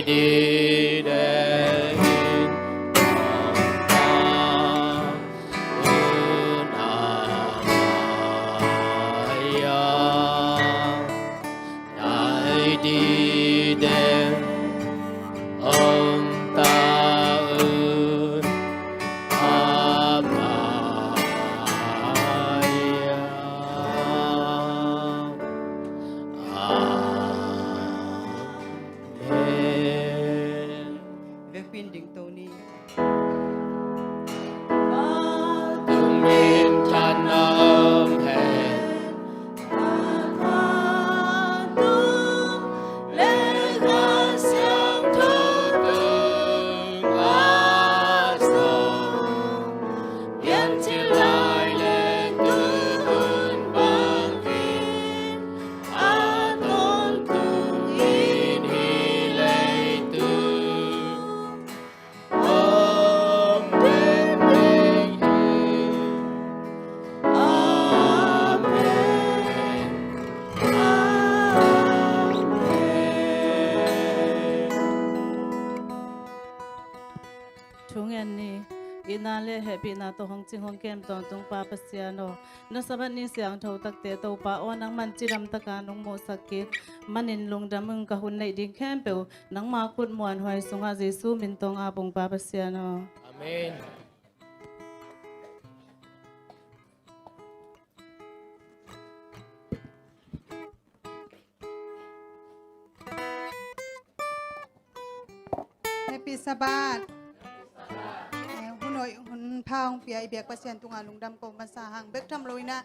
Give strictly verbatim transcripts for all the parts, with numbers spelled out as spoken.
Amen. Vekpi in ding to ni. Tung min than a om hen. Tung le Kha Siangtho tung a song. Piancil lai le tu hun bangin a tawntung in hih leitung om ding hi. Amen. Amen. Thu ngen ni. Itna le hehpihna tawh hong cing hong kem tawntung Pa Pasian aw, na Sabbath ni siangtho takte Topa aw, nangman cidam taka nong muhsak kik manin lungdam ung. Ka hun neih ding khempeuh nangma khut muanhuai sungah Jesu min tawh ap ung Pa Pasian aw. Amen. Happy Sabbath. Eh, hun hoih, hun pha hong pia i biak Pasian tungah lungdam ko masa hang. Bek tham lo in ah,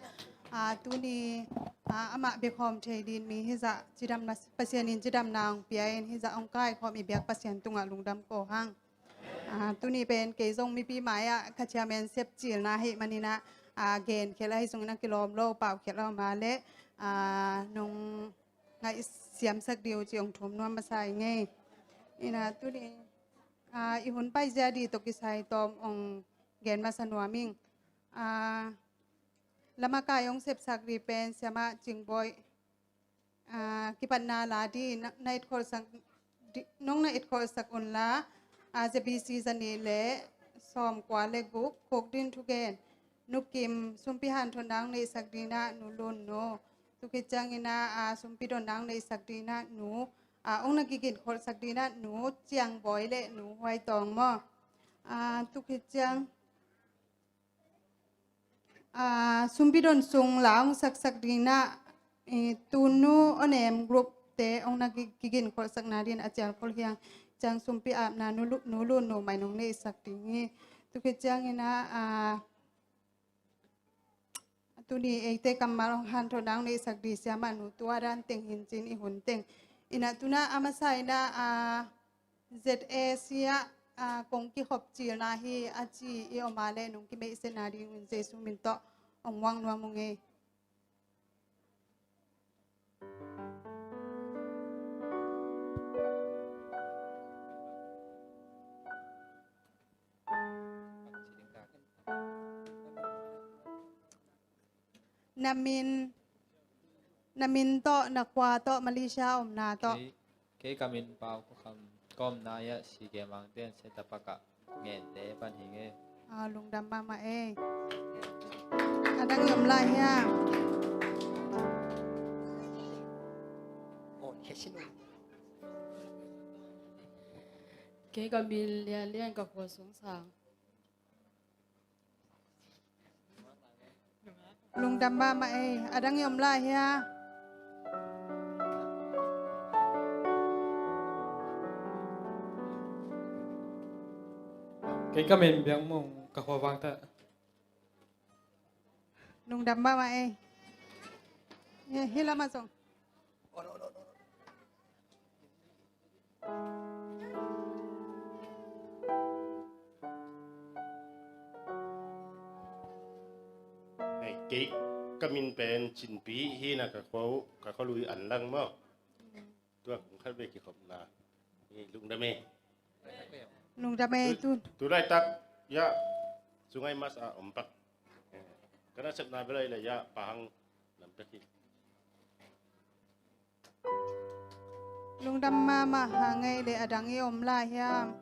ah, tuni, ah, amah bek hawm thei ding mi hi zah cidamna, Pasian in cidamna hong pia in hi zah hong kaikhawm i biak Pasian tungah lungdam ko hang. Ah, tuni pen kei zong mipi mai-ah ka chairman sepcilna ahih manin ah, ah, gen khial ahi zongin a kilawm lo, pau khial a om a leh, ah, nong ngaihsiamsak ding uh ci hong thum nuam masa ing ei. In ah tuni, ah, i hun paizia ding tawh kisai tawm hong gen masa nuam ing. Ah, lamakai hong sepsak ding pen Siamah Cing Bawi, ah, kipatna la ding na, na etkholhsak di-, nong na etkholhsak un la, ah, Z B C za nih le sawm kua le guk, Khuk Din Thugen, Nu Kim, sumpi hanthawnna hong neihsak ding ah Nu Lun Nu, tu khit ciangin ah, ah, sumpi donna hong neihsak ding ah Nu, ah, hong na kiginkholhsak ding ah Nu Ciang Bawi le Nu Huai Tawng maw. Ah, tu khit ciang Ah, sumpi don sung la hong saksak ding ah, eh, Tunu Onem group te hong na ki-, kiginkholhsakna ding a cial khol hiang ciang sumpi apna Nu Lu-, Nu Lun Nu mai nong neihsak ding hi. Tu khit ciangin ah, ah, tuni eite kammal hong hanthawnna hong neihsak ding Siamah Nu Tua Dan Teng Hin Cin i hun teng. In ah tu-in ah a masa in ah, ah, Z A C ah, ah, kong kikhop cilna hi a ci i om a leh nong kimeihsetna ding un Jesu min tawh hong muak nuam ung ei. Na min, na min tawh, na khua tawh, Malaysia omna tawh. Kei, kei ka min Pau Khua Kham, ka omna ah C K Mangten Central Park ah ngente pan hi ing ei. Ah, lungdam mahmah ei. A dang i om lai hiam? Kei ka min Lian Lian, ka khua Sungsang. Lungdam mahmah ei. A dang i om lai hia? Kei ka min Biang Mung, ka khua Vangtah. Lungdam mahmah ei. Hih lamah zong. Hei, kei ka min pen Cinpi hi na, ka khua, ka khua lui Anlang maw. Tua kong khat ve kikhopna. Hei, lungdam ei. Lungdam ei tu. Tu laitak, ya, Sungai Mas a om pak. Ka nasepna bel ahih leh, ya, pahang lam pek hi. Lungdam mahmah hang ei leh, a dang i om lai hiam?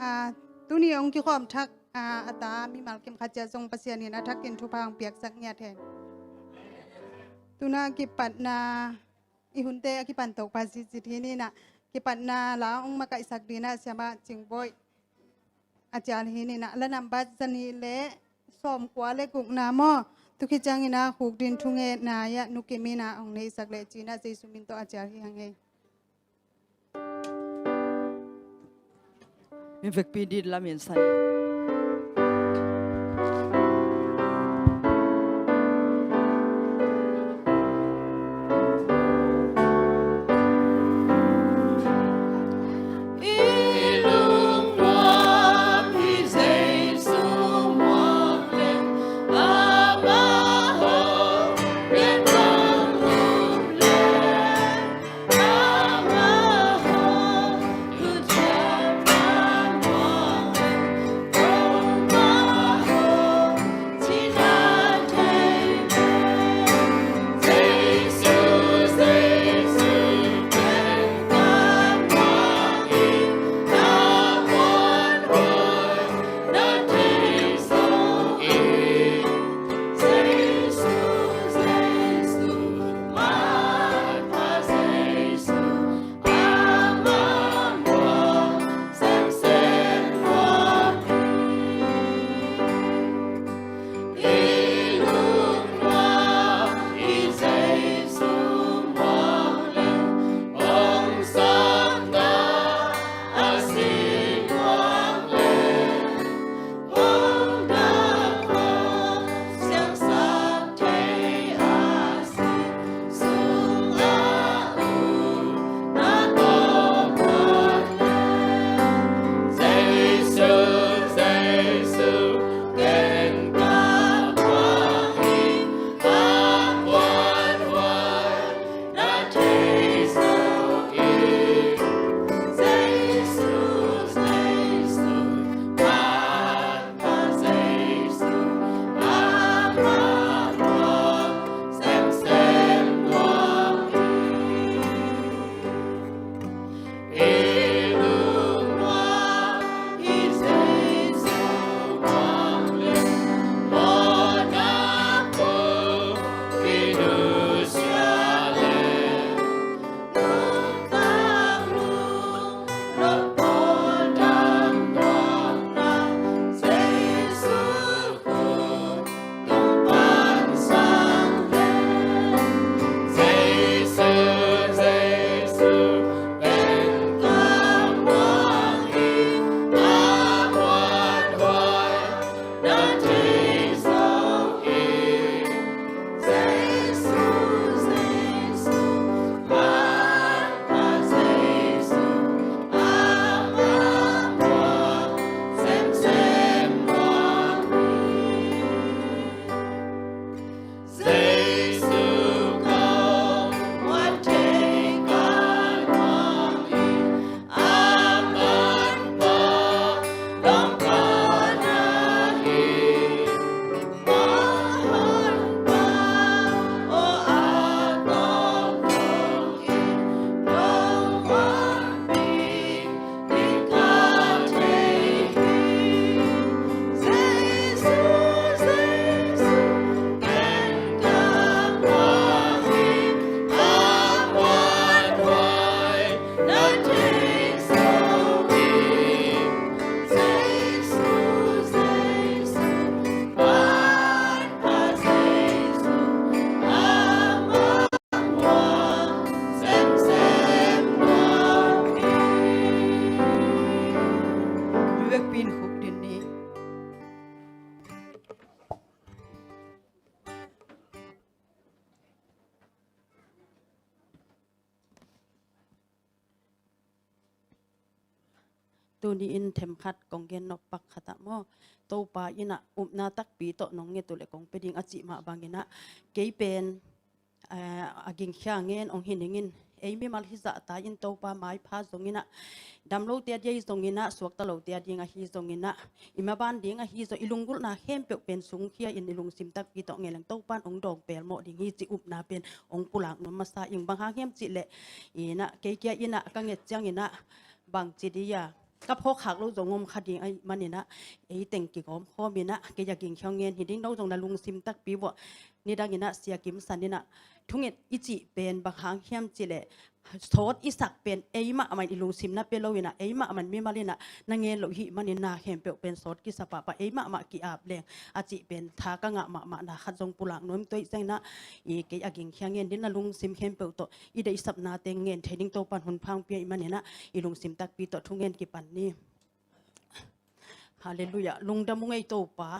A, tuni hong kikhawm thak, a, a ta mimal kim khat ciat zong Pasian in a thakin thupha hong piaksak ngiat hen. Tuna kipatna, i hunte a kipan toh pha citcit hi ni na, kipatna la hong makaihsak ding a, Siamah Cing Bawi a cial hi ni na, la nambat za nih leh sawmkua leh gukna maw? Tu khit ciangin a khukdin thungetna ah Nu Kim in a hong neihsak leh ci-in a, Jesu min tawh a cial hi hang ei. Mi vekpi dit lamin sa ni. Tuni in themkhat kong gen nop pak khat ah maw, Topa in ah upna takpi tawh nong nget uh leh kong pia ding a cih mah bangin ah, kei pen, eh, a gingkhia ngen ong hi ning in, ei mimal hi zahta in Topa maipha zong inah, dam lote a dia hi zong inah, suakta lote a ding ahi zong inah, i maban ding ahi zong, i lunggulhna khempeuh pen sungkhia in i lungsim takpi tawh ngen leng Topa in hong dawng pelmawh ding hi cih upna pen hong pulak nuam masa ing. Bang hang hiam cih leh inah, kei kia inah ka nget ciang inah, bangci dia ka phawkkhak loh zong om kha ding ahih man inah, ei teng kigawm khawm inah, kei a gingkhia ngen hi ding, no zong na lungsim takpi vuah. Nidang inah Sia Kim San inah, thunget i cih pen bang hang hiam cih leh, sawt i sak pen ei mahmah in i lungsim na pia lo inah, ei mahmah in mimal inah na ngen loh hih manin na khempeuh pen sawt kisa pahpah, ei mahmah ki-ap leng a cih pen tha ka ngah mahmah na khat zong pulak nuam. Tua ahih ciang inah, i kei a gingkhia ngen ding, na lungsim khempeuh tawh i deihsaknate ngen thei ding Topa in hun pha hong pia ahih man inah, i lungsim takpi tawh thungen kipan ni. Halleluiah. Lungdam ung ei Topa.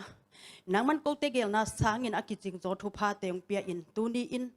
Nangman kote geelna sangin a kicingzaw thuphate hong pia in, tuni in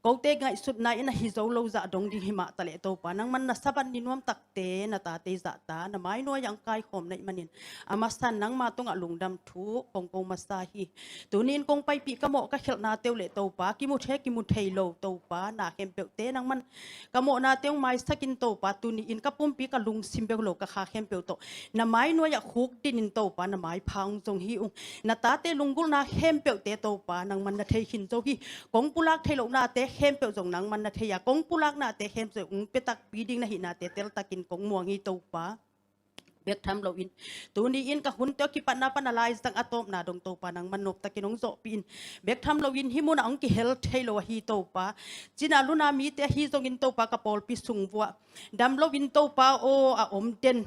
kote ngaihsutna in a hi zo lo zah dong ding hi mah taleh Topa, nangman na Sabbath ni nuamtakte na tate zahta na mainuai ah hong kaikhawm na hih manin, a masa in nangma tungah lungdam thu kong ko masa hi. Tuni in kong paipih ka mawh ka khelhnate uh leh Topa, kimu thei kimu thei lo Topa, na khempeuhte nangman ka mawhnate hong maisak in Topa, tuni in ka pumpi ka lungsim bek lo ka kha khempeuh tawh na mainuai ah khukdin in Topa, na maipha hong zong hi ung. Na tate lunggulhna khempeuhte Topa, nangman na thei khin zo hi. Kong pulak thei lohnate khempeuh zong nangman na thei a, kong pulaknate khempeuh hong pia takpi ding na hihnate teltakin kong muang hi Topa. Bek tham loin tuni in ka hunte aw kipatna pan a laizang a tawpna dong Topa, nangman noptakin hong zawhpih in. Bek tham loin hih munah hong kihel thei lo ahi Topa, cina luna mite ahi zongin Topa, ka pawlpi sung vuah dam loin Topa aw a om den,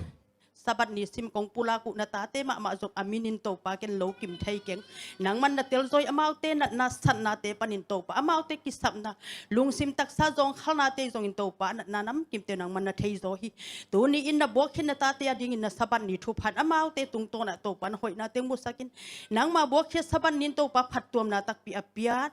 Sabbath ni sim kong pulak uh na tate mahmah zong a minin Topa ken lo kim thei keng. Nangman na telzaw hi, amaute natna satnate panin Topa, amaute kisapna, lungsim taksa zawngkhalnate zongin Topa, a natna namkimte nangman na theizaw hi. Tuni in na buakkhiat na tate a dingin na Sabbath ni thupha in amaute tungtawnah Topa na hoihnate hong musak in. Nangma buakkhiat Sabbath ni in Topa phattuamna takpi a piat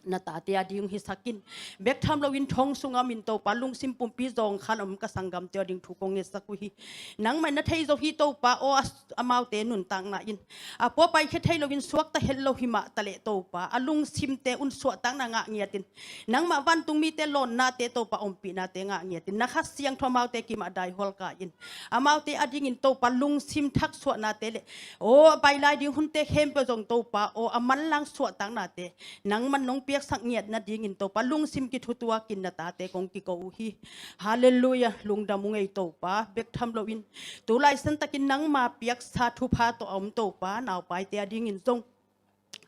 na tate a ding hong hisak in. Bek tham loin thong sungah om in Topa, lungsim pumpi zawngkhal om ka sanggamte a ding thu kong ngetsak uh hi. Nangmah in na theizaw hi Topa aw, a, amaute nuntakna in a pua paikhia thei loin suakta het lo hi mah taleh Topa, a lungsimte un suahtakna ngah ngiat in. Nangmah vantung mite lawnnate Topa ompihnate ngah ngiat in, na Kha Siangtho amaute kimah daihual kai in. Amaute a dingin Topa lungsim thak suahnate leh aw a pai lai ding hunte khempeuh zong Topa aw a manlang suahtaknate nangman nong piaksak ngiat nadingin Topa lungsim kithutuakin na tate kong kiko uh hi. Halleluiah, lungdam ung ei Topa. Bek tham loin tu laisan takin nangma piaksa thupha tawh a om Topa, naupaite a dingin zong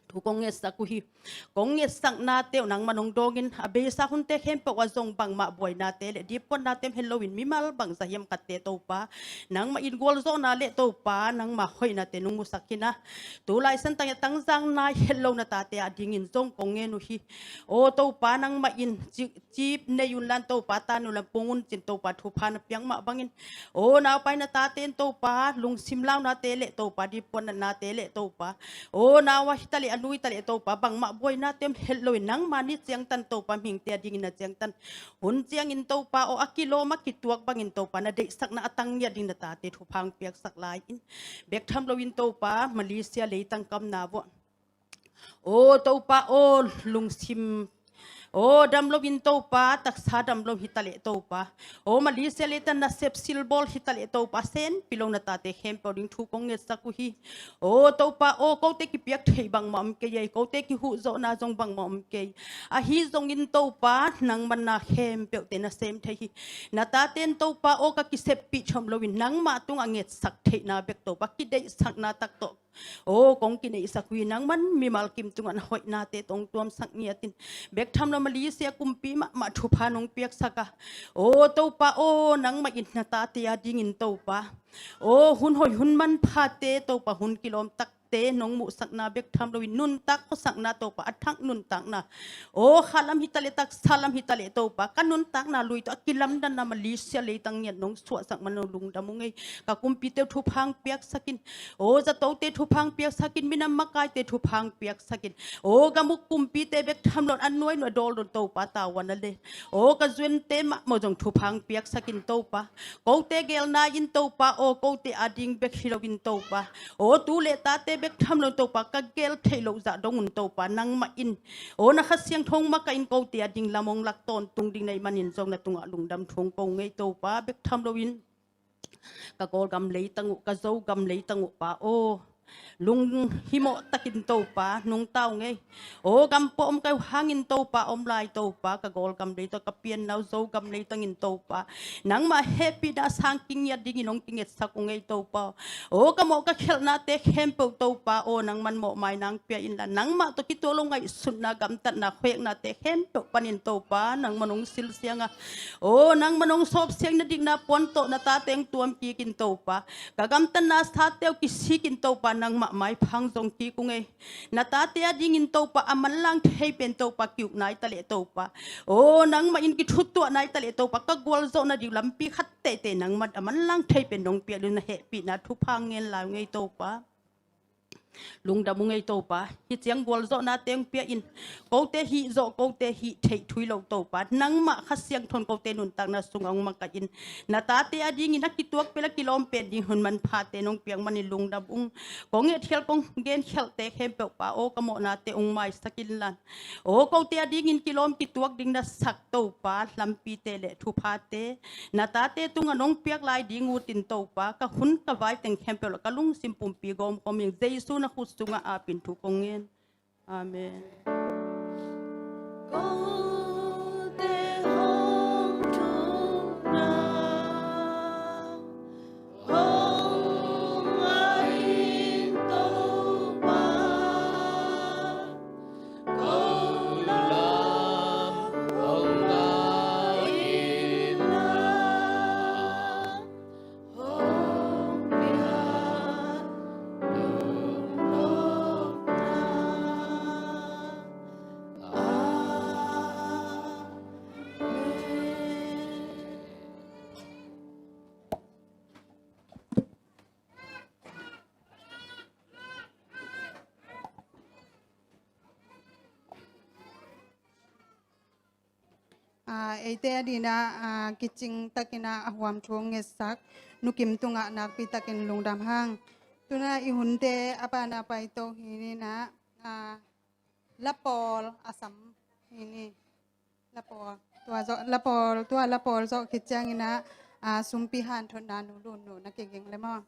thu kong ngetsak uh hi. Kong ngetsaknate uh nangman hong dawngin, a beisa hunte khempeuh ah zong bangmah buainate leh dipkuatnate om het loin mimal bangzah hiam khatte Topa, nangmah in gualzawhna leh Topa nangma hoihnate nong musak hi na. Tu laisan tang a tangzang nai het lo na tate a dingin zong kong ngen uh hi. Aw Topa, nangmah in ci, cip nei un lan Topa, tan un lan pung un cin Topa thupha na piak mah bangin, aw naupai na tate in Topa lungsim launate leh Topa dipkuatnate leh Topa, aw nau a hi taleh a nu hi taleh Topa, bangmah buainate om het loin nangma ni ciangtan Topa, mihingte a dingin na ciangtan, hun ciangin Topa aw a kilawm a kituak bangin Topa na deihsakna a tang ngiat ding na tate thupha hong piaksak lai in. Bek tham loin Topa Malaysia leitang kamna vuah aw Topa aw lungsim aw dam loin Topa, taksa dam lo hi taleh Topa, aw Malaysia leitang nasep silbawl hi taleh Topa, senpi lo na tate khempeuh ding thu kong ngetsak uh hi. Aw Topa aw, kote kipiak theih bangmah om kei ei, kote kihuhzawhna zong bangmah om kei. Ahi zongin Topa nangman na khempeuhte na sem thei hi. Na tate in Topa aw ka kiseppih tham loin nangmah tungah ngetsak theihna bek Topa, kideihsakna tak tawh aw kong kineihsak uh hi. Nangman mimal kim tungah na hoihnate tawh hong tuamsak ngiat in. Bek tham lo Malaysia kumpi mahmah thupha nong piaksak a, aw Topa aw nangmah in na tate a dingin Topa, aw hun hoih hun manphate Topa, hun kilawm takte nong muhsakna bek tham loin nuntak khuasakna Topa, a thak nuntakna, aw kha lam hi taleh taksa lam hi taleh Topa, ka nuntakna lui tawh a kilamdanna Malaysia leitang ngiat nong suahsak man lo lungdam ung ei. Ka kumpite uh thupha hong piaksak in. Aw zatote thupha hong piaksak in, minam makaite thupha hong piaksak in. Aw ka muk kumpite bek tham loin a nuai nuai dawl dong Topa, tavuan a le, aw ka zuante mahmah zong thupha hong piaksak in Topa. Kote geelna in Topa aw, kote a ding bek hi loin Topa, aw tu leh tate bek tham lo Topa, ka gel theih loh zah dong un Topa, nangmah in aw na Kha Siangtho hong makaih in kote a ding lam hong lak tawntung ding na hih manin zong na tungah lungdam thu hong ko ung ei Topa, bek tham loin ka Kawlgam leitang uh, ka Zogam leitang uh Pa aw, lunghimawh takin Topa nungta ung ei. Aw, gam pawh om ka hih uh hangin Topa, om lai Topa, ka Kawlgam leitang, ka pianna uh Zogam leitangin Topa, nangmah hehpihna a sang kingiat dingin hong kingetsak ung ei Topa. Aw, ka mawh ka khialhnate khempeuh Topa aw, nangman mawhmaina hong pia inla, nangmah tawh kituak lo ngaihsutna, gamtatna, khueknate khempeuh panin Topa nangman hong silsiang a, aw, nangman hong sawpsiang, na dikna puan tawh na tate hong tuam kik in Topa, ka gamtatna sate uh kisik in Topa, nangmah maipha hong zong kik ung ei. Na tate a dingin Topa a manlang thei pen Topa ki-uk nai ta leh Topa, aw, nangmah in kithutuah nai ta leh Topa, ka gualzawhna ding uh lampi khat teitei nangmah a manlang thei pen nong piak ding uh na hehpihna thupha ngen lai ung ei Topa. Lungdam ung ei Topa, hih ciang gualzawhnate hong pia in, kote hih zawh, kote hih theih thu hi lo Topa, nangmah Kha Siangtho in kote nuntakna sungah hong makaih in, na tate a dingin a kituak pen, a kilawm pen ding hun manphate nong piak manin lungdam ung. Kong ngetkhial, kong genkhialte khempeuh Pa aw, ka mawhnate hong maisak inla, aw, kote a dingin kilawm kituak ding na sak Topa, lampite le thuphate na tate tungah nong piak lai ding uh in Topa, ka hun ka vai teng khempeuh lah ka lungsim pumpi gawmgawm ing. Jesu na khut sungah apin thu kong ngen. Amen. Ah, eite a dingin ah, ah, kicing takin ah a huam thu hong ngetsak Nu Kim tungah nakpi takin lungdam hang. Tu-in ah i hunte a pan a paito hi ni in ah, ah, lapawl a sam hi ni. Lapawl. Tua zawh, lapawl, tua lapawl zawh khit ciangin ah, ah, sumpi hanthotna nu Lun Nu na kiging le maw.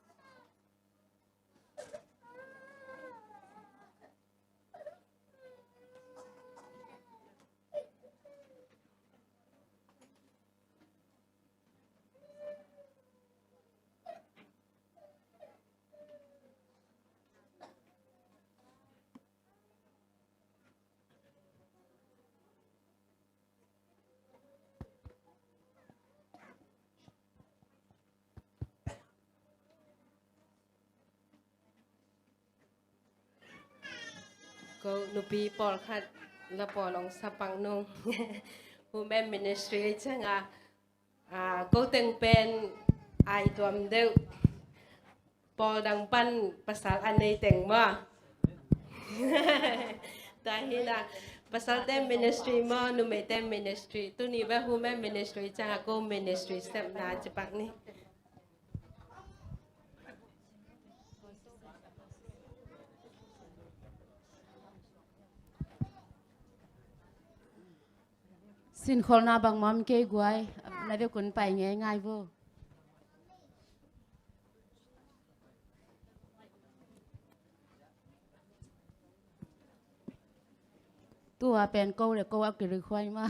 Ko nupi pawlkhat lapawl hong sa pak nung. Women Ministry ciangah, ah, ko teng pen ai tuam deuh. Pawl dang pan pasal a nei teng maw? Tua hi-in ah, pasalte ministry maw, numeite ministry? Tuni bek Women Ministry ciangah ko ministry sepna ci pak ni. Sinkholhna bangmah om kei guai, na vekun pai ngeingai vo. Tua pen ko le ko a kilikhuai mah.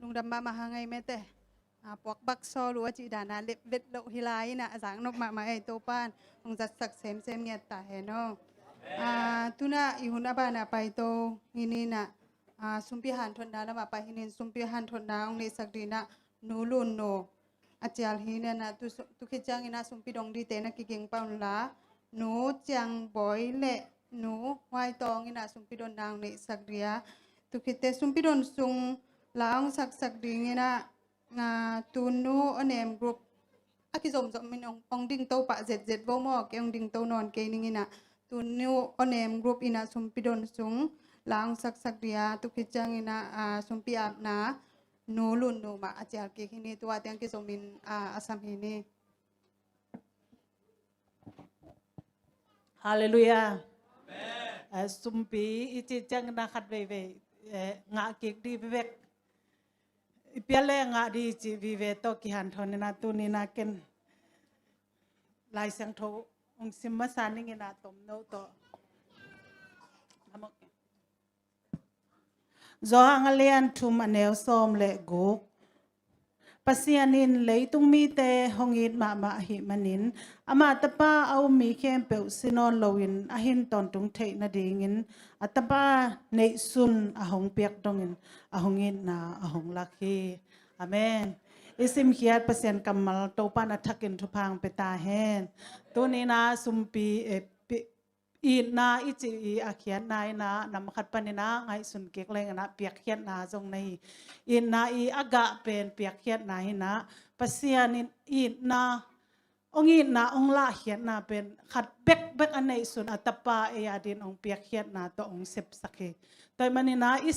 Lungdam mahmah hang ei mete. A, puak bak sawl uh a cih dan a lep vet loh hi lai in a, a zak nop mahmah ei. Topa'n hong zatsak semsem ngiat ta hen aw. A, tu-in a i hun a ban a paito hi in a, a, sumpi hanthotna lam a pai hi in, sumpi hanthotna hong neihsak ding in a Nu Lun Nu a cial hi in a, tu, tu khit ciangin a sumpi dong dingte na kiging pah un la, Nu Ciang Bawi le Nu Huai Tawng in a sumpi donna hong neihsak ding a, tu khitte sumpi don sung la hong saksak ding in a, a, tu Nu Aw Nem Group a kizomzom in hong, hong dingto pah zetzet vo maw, kei hong dingto nawn kei ning in a, tu Nu Aw Nem Group in a sumpi don sung la hong saksak ding a, tu khit ciangin a, a, sumpi apna Nu Lun Nu mah a cial kik hi in, tua teng kizom in, a, a sam hi in. Halleluiah. Amen. Eh, sumpi i cih ciangin a khat veivei, eh, ngah kik ding vek. I pial le ngah ding i cih vive tawh kihanthawn in a, tuni in a ken Lai Siangtho hong sim masa ning in a, tomno tawh. Johan a lian thum a neu sawm le guk. Pasian in leitung mite hong it mahmah ahih manin, amah Tapa a um mi khempeuh si nawn loin a hin tawntung theih nadingin a Tapa neihsun a hong piak dongin a hong itna a hong lak hi. Amen. I simkhiat Pasian kammal Topa'n a thakin thupha hong pia ta hen. Tuni in a sumpi, eh, pi-, itna i cih i a khiatna in a, nam khat panin a ngaihsun kik leng in a piakkhiatna zong na hi. Itna i a gah pen piakkhiatna hi in a, Pasian in itna, hong itna, hong lahkhiatna pen khat bekbek a neihsun a Tapa ei a dingin hong piakkhiatna tawh hong sepsak hi. Tua ahih manin a i,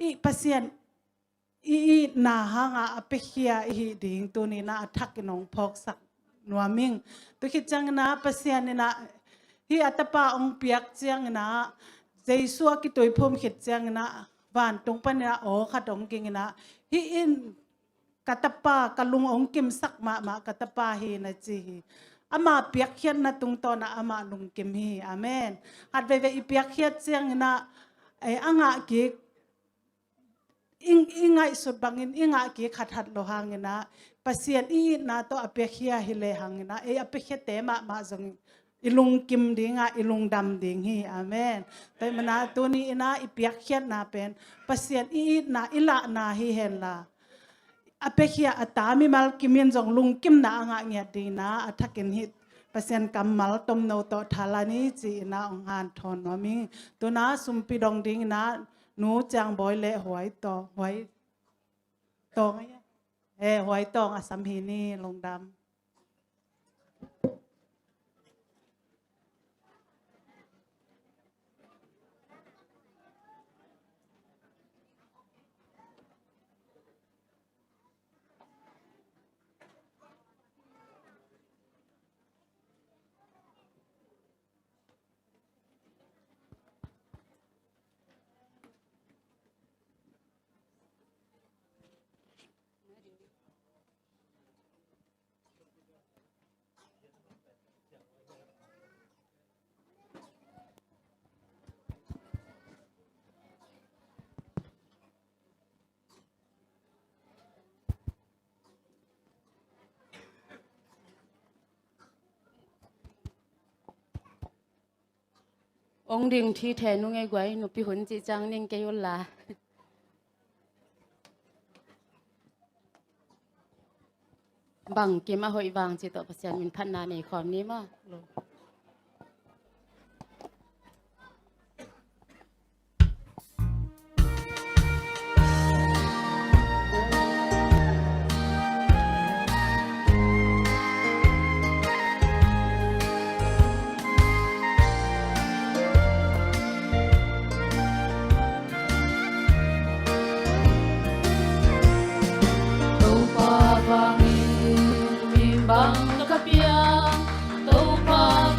i Pasian i itna hanga a piakhia i hih ding tuni in a a thakin hong phawksak nuam ing. Tu khit ciangin ah Pasian in ah hih a tapa hong piak ciangin ah, Jesu a kituiphum khit ciangin ah vantung panin ah aw khat hong ging in ah, hih in ka tapa, ka lung hong kimsak mahmah ka tapa hi, na ci hi. Ama piakkhiatna tungtawn ah amah lungkim hi. Amen. Khat veivei i piakkhiat ciangin ah, eh, a ngah kik, i, i ngaihsut bangin i ngah kik khat hat lo hangin ah, Pasian i itna tawh a piakhia hi le hangin ah, ei a piakhiate mahmah zong i lungkim ding a, i lungdam ding hi. Amen. Tua ahih manin ah tuni in ah i piakkhiatna pen Pasian i itna, i lahna hi hen la, a piakhia a ta mimal kim in zong lungkimna a ngah ngiat dingin ah a thakin hih Pasian kammal tomno tawh thala ni ci-in ah hong hanthawn nuam ing. Tu-in ah sumpi dong dingin ah Nu Ciang Bawi le Huai Tawng, Huai Tawng, eh, Huai Tawng a sam hi ni. Lungdam. Ong ding thi the nung ei guai, nupi hun cih ciang ning kei un la. Bang kim a hoih vang cih tawh Pasian min phatna nei khawm ni maw. Topa bangin mi bang ka piang, Topa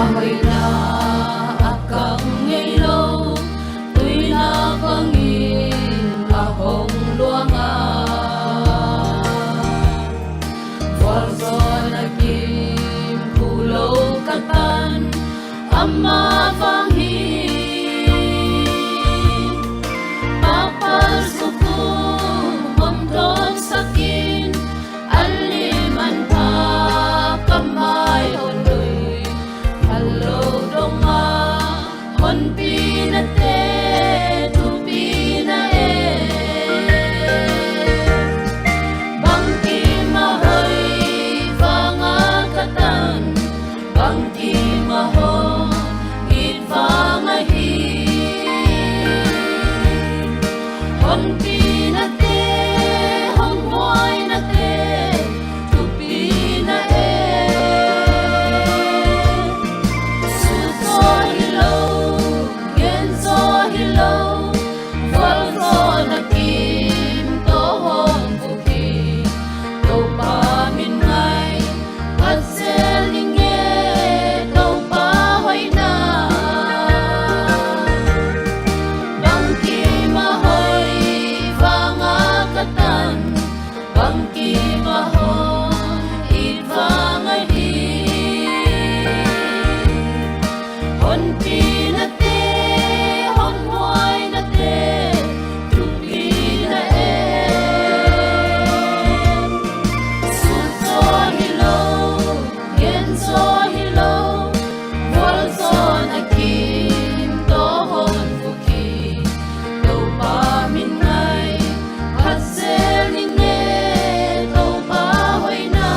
Hoihna a kang ngei lo, tuinak bangin a hong luang a, vualzawhna kim khuh lo ka tan, amah vang hi. Pakpal suk uh hong tawmsak in, a lim an pha ka mai hong lui, a lo dong a honpinate, thupina e. Bangkim a hoih vanga ka tan, bangkim a hong it vang ahi. Honpinate, hong huainate, thupina e. Sutzaw hi lo, genzaw hi lo, vualzawhna kim tawh hong vuk hi. Topa min ngai, phat zel ning e, Topa hoihna. Bangkim a hoih vanga ka tan, bangkim a hong it vang ahi. Honpinate, hong huainate, thupina e. Sutzaw hi lo, genzaw hi lo, vualzawhna kim tawh hong vuk hi. Topa min ngai, phat zel ning e, Topa hoihna.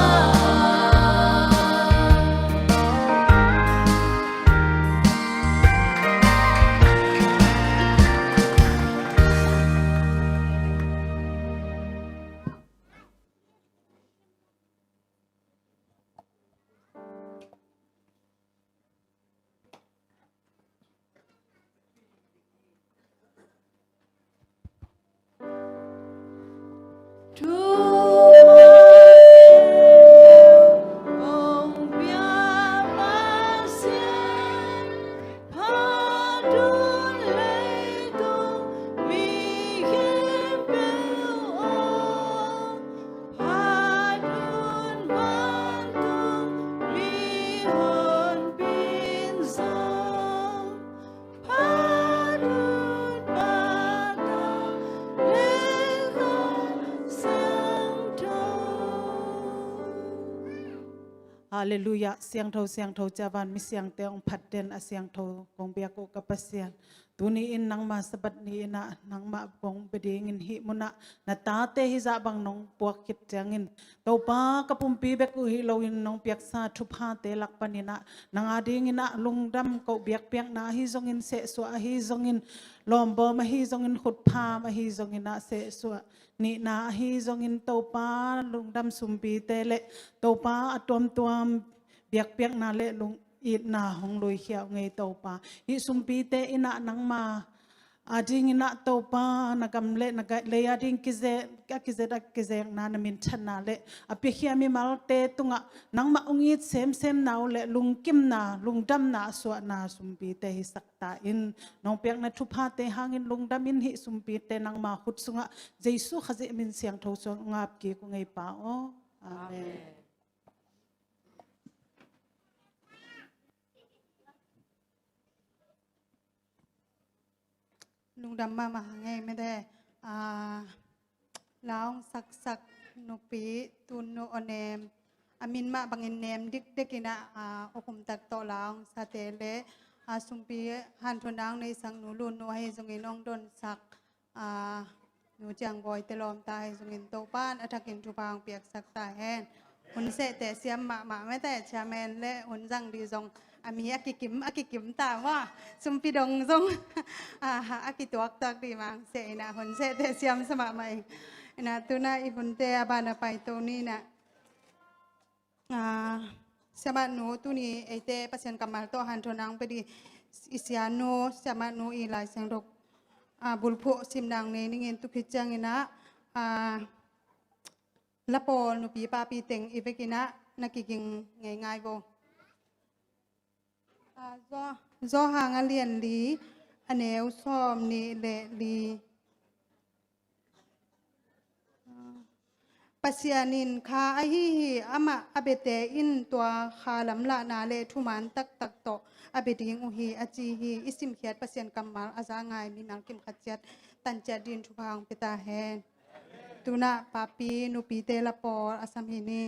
Halleluiah. Siangtho, siangtho, cia vanmi siangte hong phat den a siangtho kong biak uh ka Pasian. Tuni in nangma Sabbath ni in ah nangmah kong bia dingin hih munah na tate hizah bang nong puak khit ciangin Topa ka pumpi bek uh hi loin nong piaksa thuphate lak panin ah nang a dingin ah lungdam ko biakpiakna ahi zongin sehsuah ahi zongin lawmbawm ahi zongin khutpham ahi zongin ah sehsuah nihna ahi zongin Topa lungdam sumpite le Topa a tuamtuam biakpiakna le lung itna hong luikhia uh ngei Topa. Hih sumpite in ah nangma a dingin ah Topa na gam le na ga-, lei a ding kize-, a kizet a kizekna na minthanna le a piakhia mimalte tungah nangmah hong it semsemna uh le lungkimna lungdamna a suahna sumpite hisak ta in nong piakna thuphate hangin lungdam in hih sumpite nangma khut sungah Jesu Khazih min siangtho sungah ngap kik uh ngei Pa aw. Amen. Amen. Lungdam mahmah hang ei mete. Ah, la hong saksak nupi tun nu aw nem a min mah bangin nem dikdek in ah, ah, aw kumtak tawh la hong sate le, ah, sumpi hanthawn a hong neisak nu Lun nu ahi zongin hong donsak, ah, Nu Ciang Bawi te lawmta ahi zongin Topan a thakin thupha hong piaksak ta hen. Hun seh teh siam mahmah mete, chairman le hun zang dih zong a mi a kikim, a kikim ta maw. Sumpi dong zong, ah, a kituaktuak dih mang seh in ah hun seh teh siam sa mahmah ing. In ah tu in ah i hunte a ban a paito ni in ah. Ah, siamah nu tuni eite Pasian kammal tawh hanthawn a hong pia dih i sianu siamah nu i Lai Siangtho, ah, bulphuh simna hong nei ning in tu khit ciangin ah, ah, la pawl nupi papi teng i vekin ah na kiging ngeingai vo. Johan a lian li, a neu sawm nih le li. Pasian in kha ahi hi, amah a biate in tua kha lamlahna le thuman taktak tawh a bia ding uh hi, a ci hi. I simkhiat Pasian kammal a za ngai mimal kim khat ciat tanciat dingin thupha hong pia ta hen. Tu-in ah papi nupite la pawl a sam hi ni.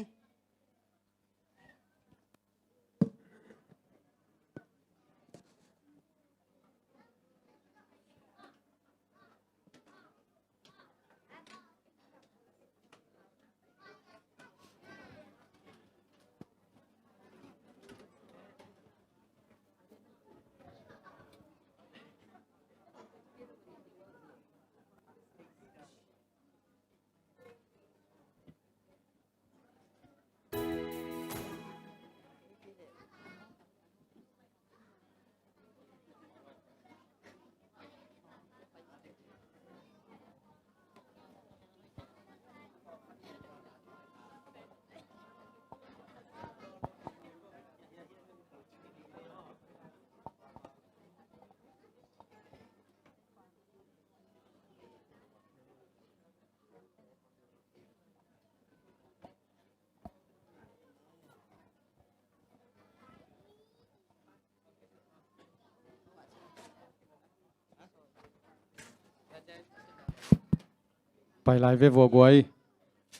Pai lai ve vua guai.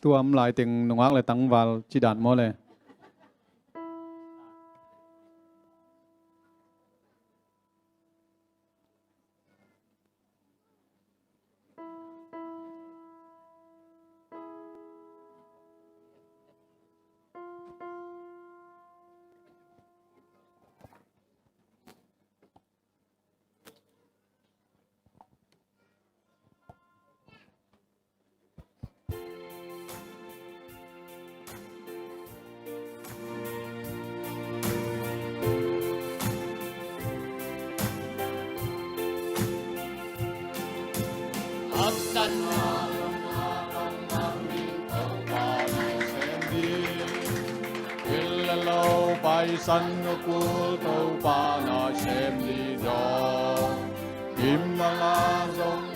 Tua om lai teng nungak le tangval ci dan maw le. Haksatna Paisan a kul Topa na sem ni daw. Gimna la zong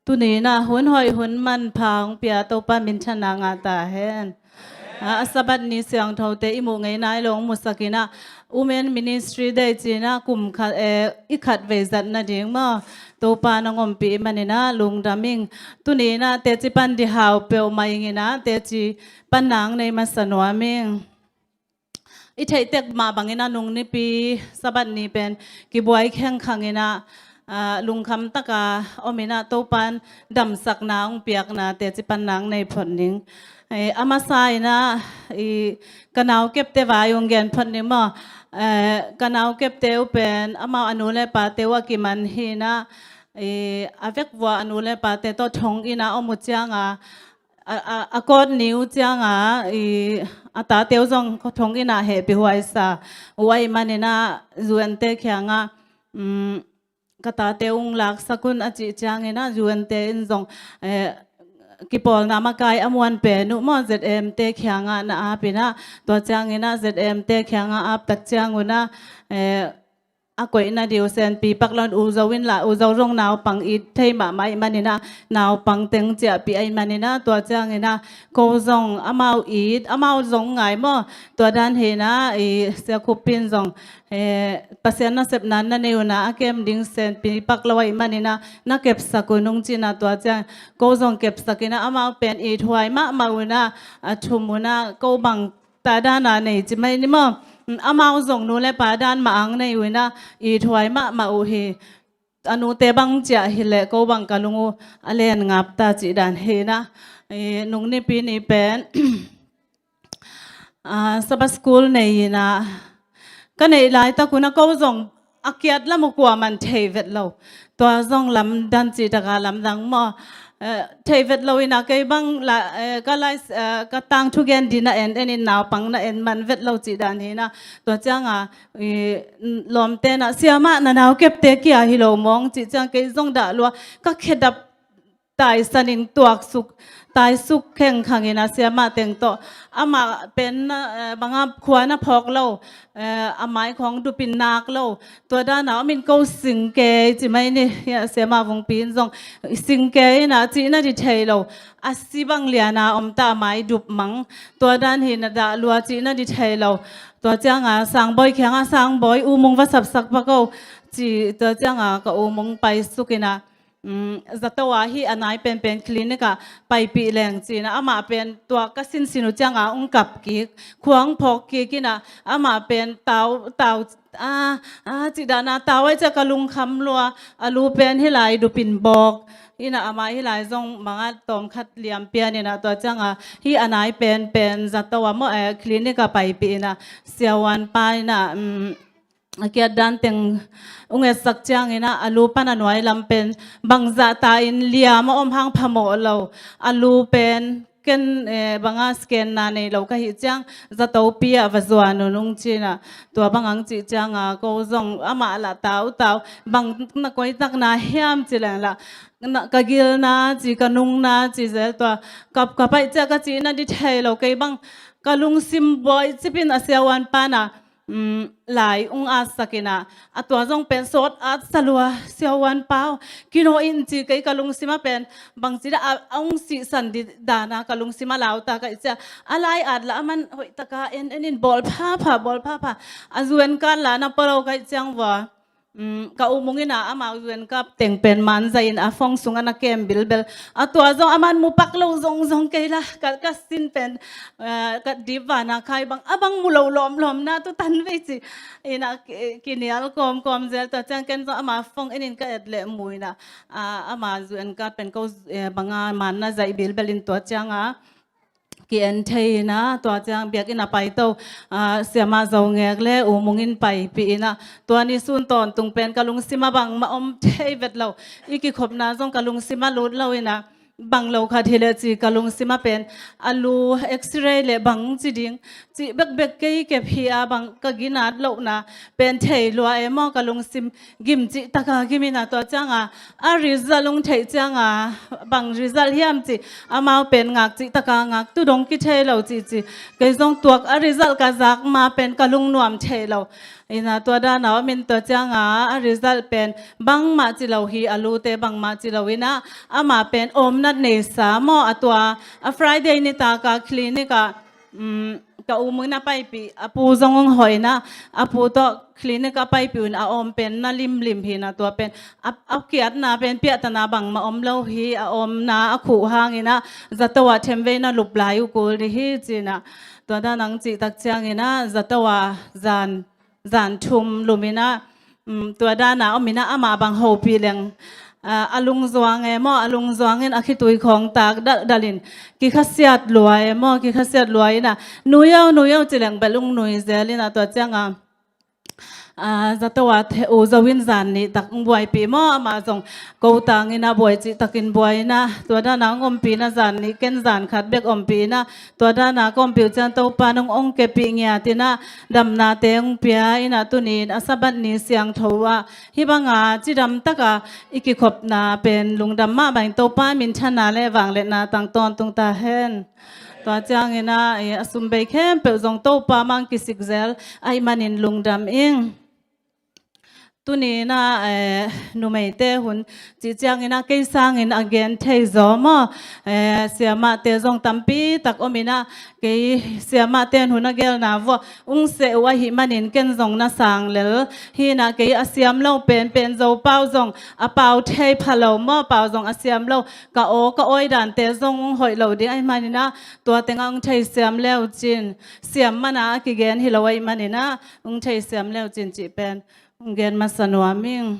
Tuni-in ah hun hoih hun manpha hong pia Topa minthanna ngah ta hen. A, a Sabbath ni siangthote i muh ngei nai lo hong musak in ah, Women Ministry Day ci-in ah kum khat, eh, i khat vei zat nading maw, Topa nong ompih manin ah lungdam ing. Tuni-in ah teci pan dihau peuhmah ing in ah, teci pan nang nei masa nuam ing. I theih tek mah bangin ah nung nipi Sabbath ni pen kibuai khengkhang in ah, ah, lungkham taka om in ah Topan damsakna hong piakna teci pan nang nei phot ning. Eh, a masa in ah i ka naukepte vai hong gen phot ning maw. Eh, ka naukepte uh pen amau a nu le pate uh a kiman hi in ah, i a vekvua a nu le pate tawh thong in ah om uh ciang a, a, a, a kawt ni uh ciang a, i, a tate uh zong thong in ah hehpih huaisa uh ahih manin ah U N te kiangah, um, ka tate uh hong laksak un a cih ciangin ah U N te in zong, eh, kipawlna makai a muan pen uh maw, Z M te kiangah na ap in ah, tua ciangin ah Z M te kiangah ap tak ciang un ah, eh, a koihna ding uh senpi pak lo in, U Zo in lah, U Zo zong naupang it thei mahmah ahih manin ah, naupang teng ciahpih ahih manin ah, tua ciangin ah ko zong amau it, amau zong ngai maw. Tua dan hi in ah, i Sia Khup in zong, eh, Pasian nasepna na nei un ah a kem ding senpi pak lo ahih manin ah na kepsak un hong ci in ah, tua ciang ko zong kepsak in ah amau pen it huai mahmah un ah, a thum un ah ko bang ta dan a nei ci mai ni maw. Amau zong nu le pa dan mah ang nei uh in ah, it huai mahmah uh hi. A nute bang ciah hi leh ko bang ka lung uh a len ngap ta cih dan hi in ah, eh, nung nipi ni pen, ah, Sabbath school nei in ah, ka neih laitak un ah ko zong a kiat lam uh kuaman thei vet lo. Tua zong lamdang cih taka lamdang maw. Eh, thei vet lo in ah kei bang la, eh, ka lai, eh, ka tangthu gen ding na en en in naupang na en man vet lo cih dan hi in ah. Tua ciang a, i, lawmte in ah, "Siamah, na naukepte kia hi lo mawng," cih ciang kei zong dah lua ka khedap taisan in tuaksuk, taisuk khengkhang in ah siamah teng tawh. Amah pen na, eh, banga khua na phawk lo, eh, a mai khawng dup in nak lo. Tua dan a om in ko sing kei ci mai ni, hia, siamah Vungpi in zong sing kei in ah cih na di thei lo. A si bang lian a om ta a mai dup mang. Tua dan hi in ah dah lua cih na di thei lo. Tua ciang a Sangbawi kiangah, "Sangbawi, U Mung va sapsak pak o," ci, tua ciang a ka U Mung paisuk in ah, um, zato ah hih a nai penpen clinic ah paipih leng ci in ah, amah pen tua ka sinsin uh ciang a hong kap kik, khua hong phawk kik in ah, amah pen tau, tau, a, a, cih dan a tau ahih ciang ka lungkham lua, a lu pen hih lai dup in bawk in ah, amah hih lai zong banga tawmkhat liam pian in ah, tua ciang a hih a nai penpen zato ah maw, eh, clinic ah paipih in ah, siavuanpa in ah, um, a kiat dan teng hong etsak ciangin ah, a lu pan a nuai lam pen bangzah ta in liam a om hang phamawh lo. A lu pen ken, eh, banga scan na nei lo ka hih ciang, zatopi ah va zuan un hong ci in ah. Tua bang hong cih ciang a ko zong amah lah tau tau, bang na koitakna hiam ci leng lah, na, ka gilna ci, ka nungna ci zel, tua kapkap ahih ciang ka cih na di thei lo, kei bang ka lungsim buaicip in ah siavuanpa in ah, um, lai hong atsak in ah, a tua zong pen sawt at sa lua, siavuanpa aw, kinawh in ci, kei ka lungsim ah pen bangci dah a, a hong sihsan dih dan a ka lungsim ah lau ta ka hih ciang, a lai at lah aman hoih taka en en in bawl phapha, bawl phapha, a zuan kan lah na pua lo ka hih ciang vua, um, ka U Mung in ah amau U N kap teng pen man zahin a phone sungah na kem bilbel. A tua zong aman mu pak lo zongzong kei la, ka, ka sin pen, eh, ka dip vana khai bang, a bang mu lo lawmlawm na tu tan vei ci. In ah ki, kinial kawmkawm zel, tua ciang ken zong ama phone en in ka et leh mu in ah, ah, ama U N kap pen ko, eh, banga man na zaih bilbel in tua ciang a ki-en thei in ah, tua ciang biakinn a paito, ah, Siamah Zo Ngek le U Mung in paipih in ah, tua ni sun tawntung pen ka lungsim ah bangmah om thei vet lo. I kikhopna zong ka lungsim ah lut lo in ah, bang lo khat hi leh ci ka lungsim ah pen, a lu X-ray le bang ci ding, cih bekbek kei kep hi a, bang ka ginat lohna pen thei lua e maw, ka lungsim gim cih taka gim in ah, tua ciang a, a result hong theih ciang a, bang result hiam cih, amau pen ngak cih taka ngak, tu dong kithei lo cih ci. Kei zong tuak a result ka zak ma pen ka lungnuam thei lo. In ah tua dan a om in, tua ciang a, a result pen bangmah ci lo hi, a lute bangmah ci lo in ah, amah pen omnat neisa maw, a tua, a Friday nitak a clinic ah, um, ka U Mung in a paipih, a pu zong hong hoih in ah, a pu tawh clinic a paipih uh in, a om pen na limlim hi in ah, tua pen a, a kiatna pen piahtana bangmah om lo hi, a omna a khuh hang in ah, zato ah themvei na lup lai uh kul ding hi ci in ah, tua dan a hong cih tak ciang in ah, zato ah zan, zan thum lum in ah, um, tua dan a om in ah, amah bang hopih leng, ah, a lungzuang e maw, a lungzuang in a khitui khawng tak daldal in, kikhasiat lua e maw, kikhasiat lua in ah, nui o, nui o ci leng bel hong nui zel in ah, tua ciang a, ah, zato ah the-, U Zo in zan nih tak hong buaipih maw, amah zong ko tang in ah buai cih takin buai in ah, tua dan a hong ompih in ah, zan nih ken zan khat bek ompih in ah, tua dan a ka ompih uh ciang Topa in hong, hong kepih ngiat in ah, damnate hong pia in ah, tuni in a Sabbath ni siangtho ah hih bang a cidam tak a i kikhopna pen lungdam mahmah ing. Topa minthanna le vangliatna tang tawntung ta hen. Tua ciang in ah, eh, a sum bei khempeuh zong Topa mah hong kisik zel ahih manin lungdam ing. Tuni in ah, eh, numeite hun cih ciang in ah, kei sang in a gen thei zaw maw, eh, siamahte zong tampi tak om in ah, kei siamahte in hun a gelna vuah hong seh uh ahih manin ken zong na sang lel hi in ah, kei a siam lo penpen Zo pau zong a pau thei pha lo maw, pau zong a siam lo, ka aw ka awi dante zong hong hoih lo ding ahih manin ah, tua teng ah hong theisiam le uh cin, siam man a a kigen hi lo ahih manin ah, hong theisiam le uh cin cih pen hong gen masa nuam ing.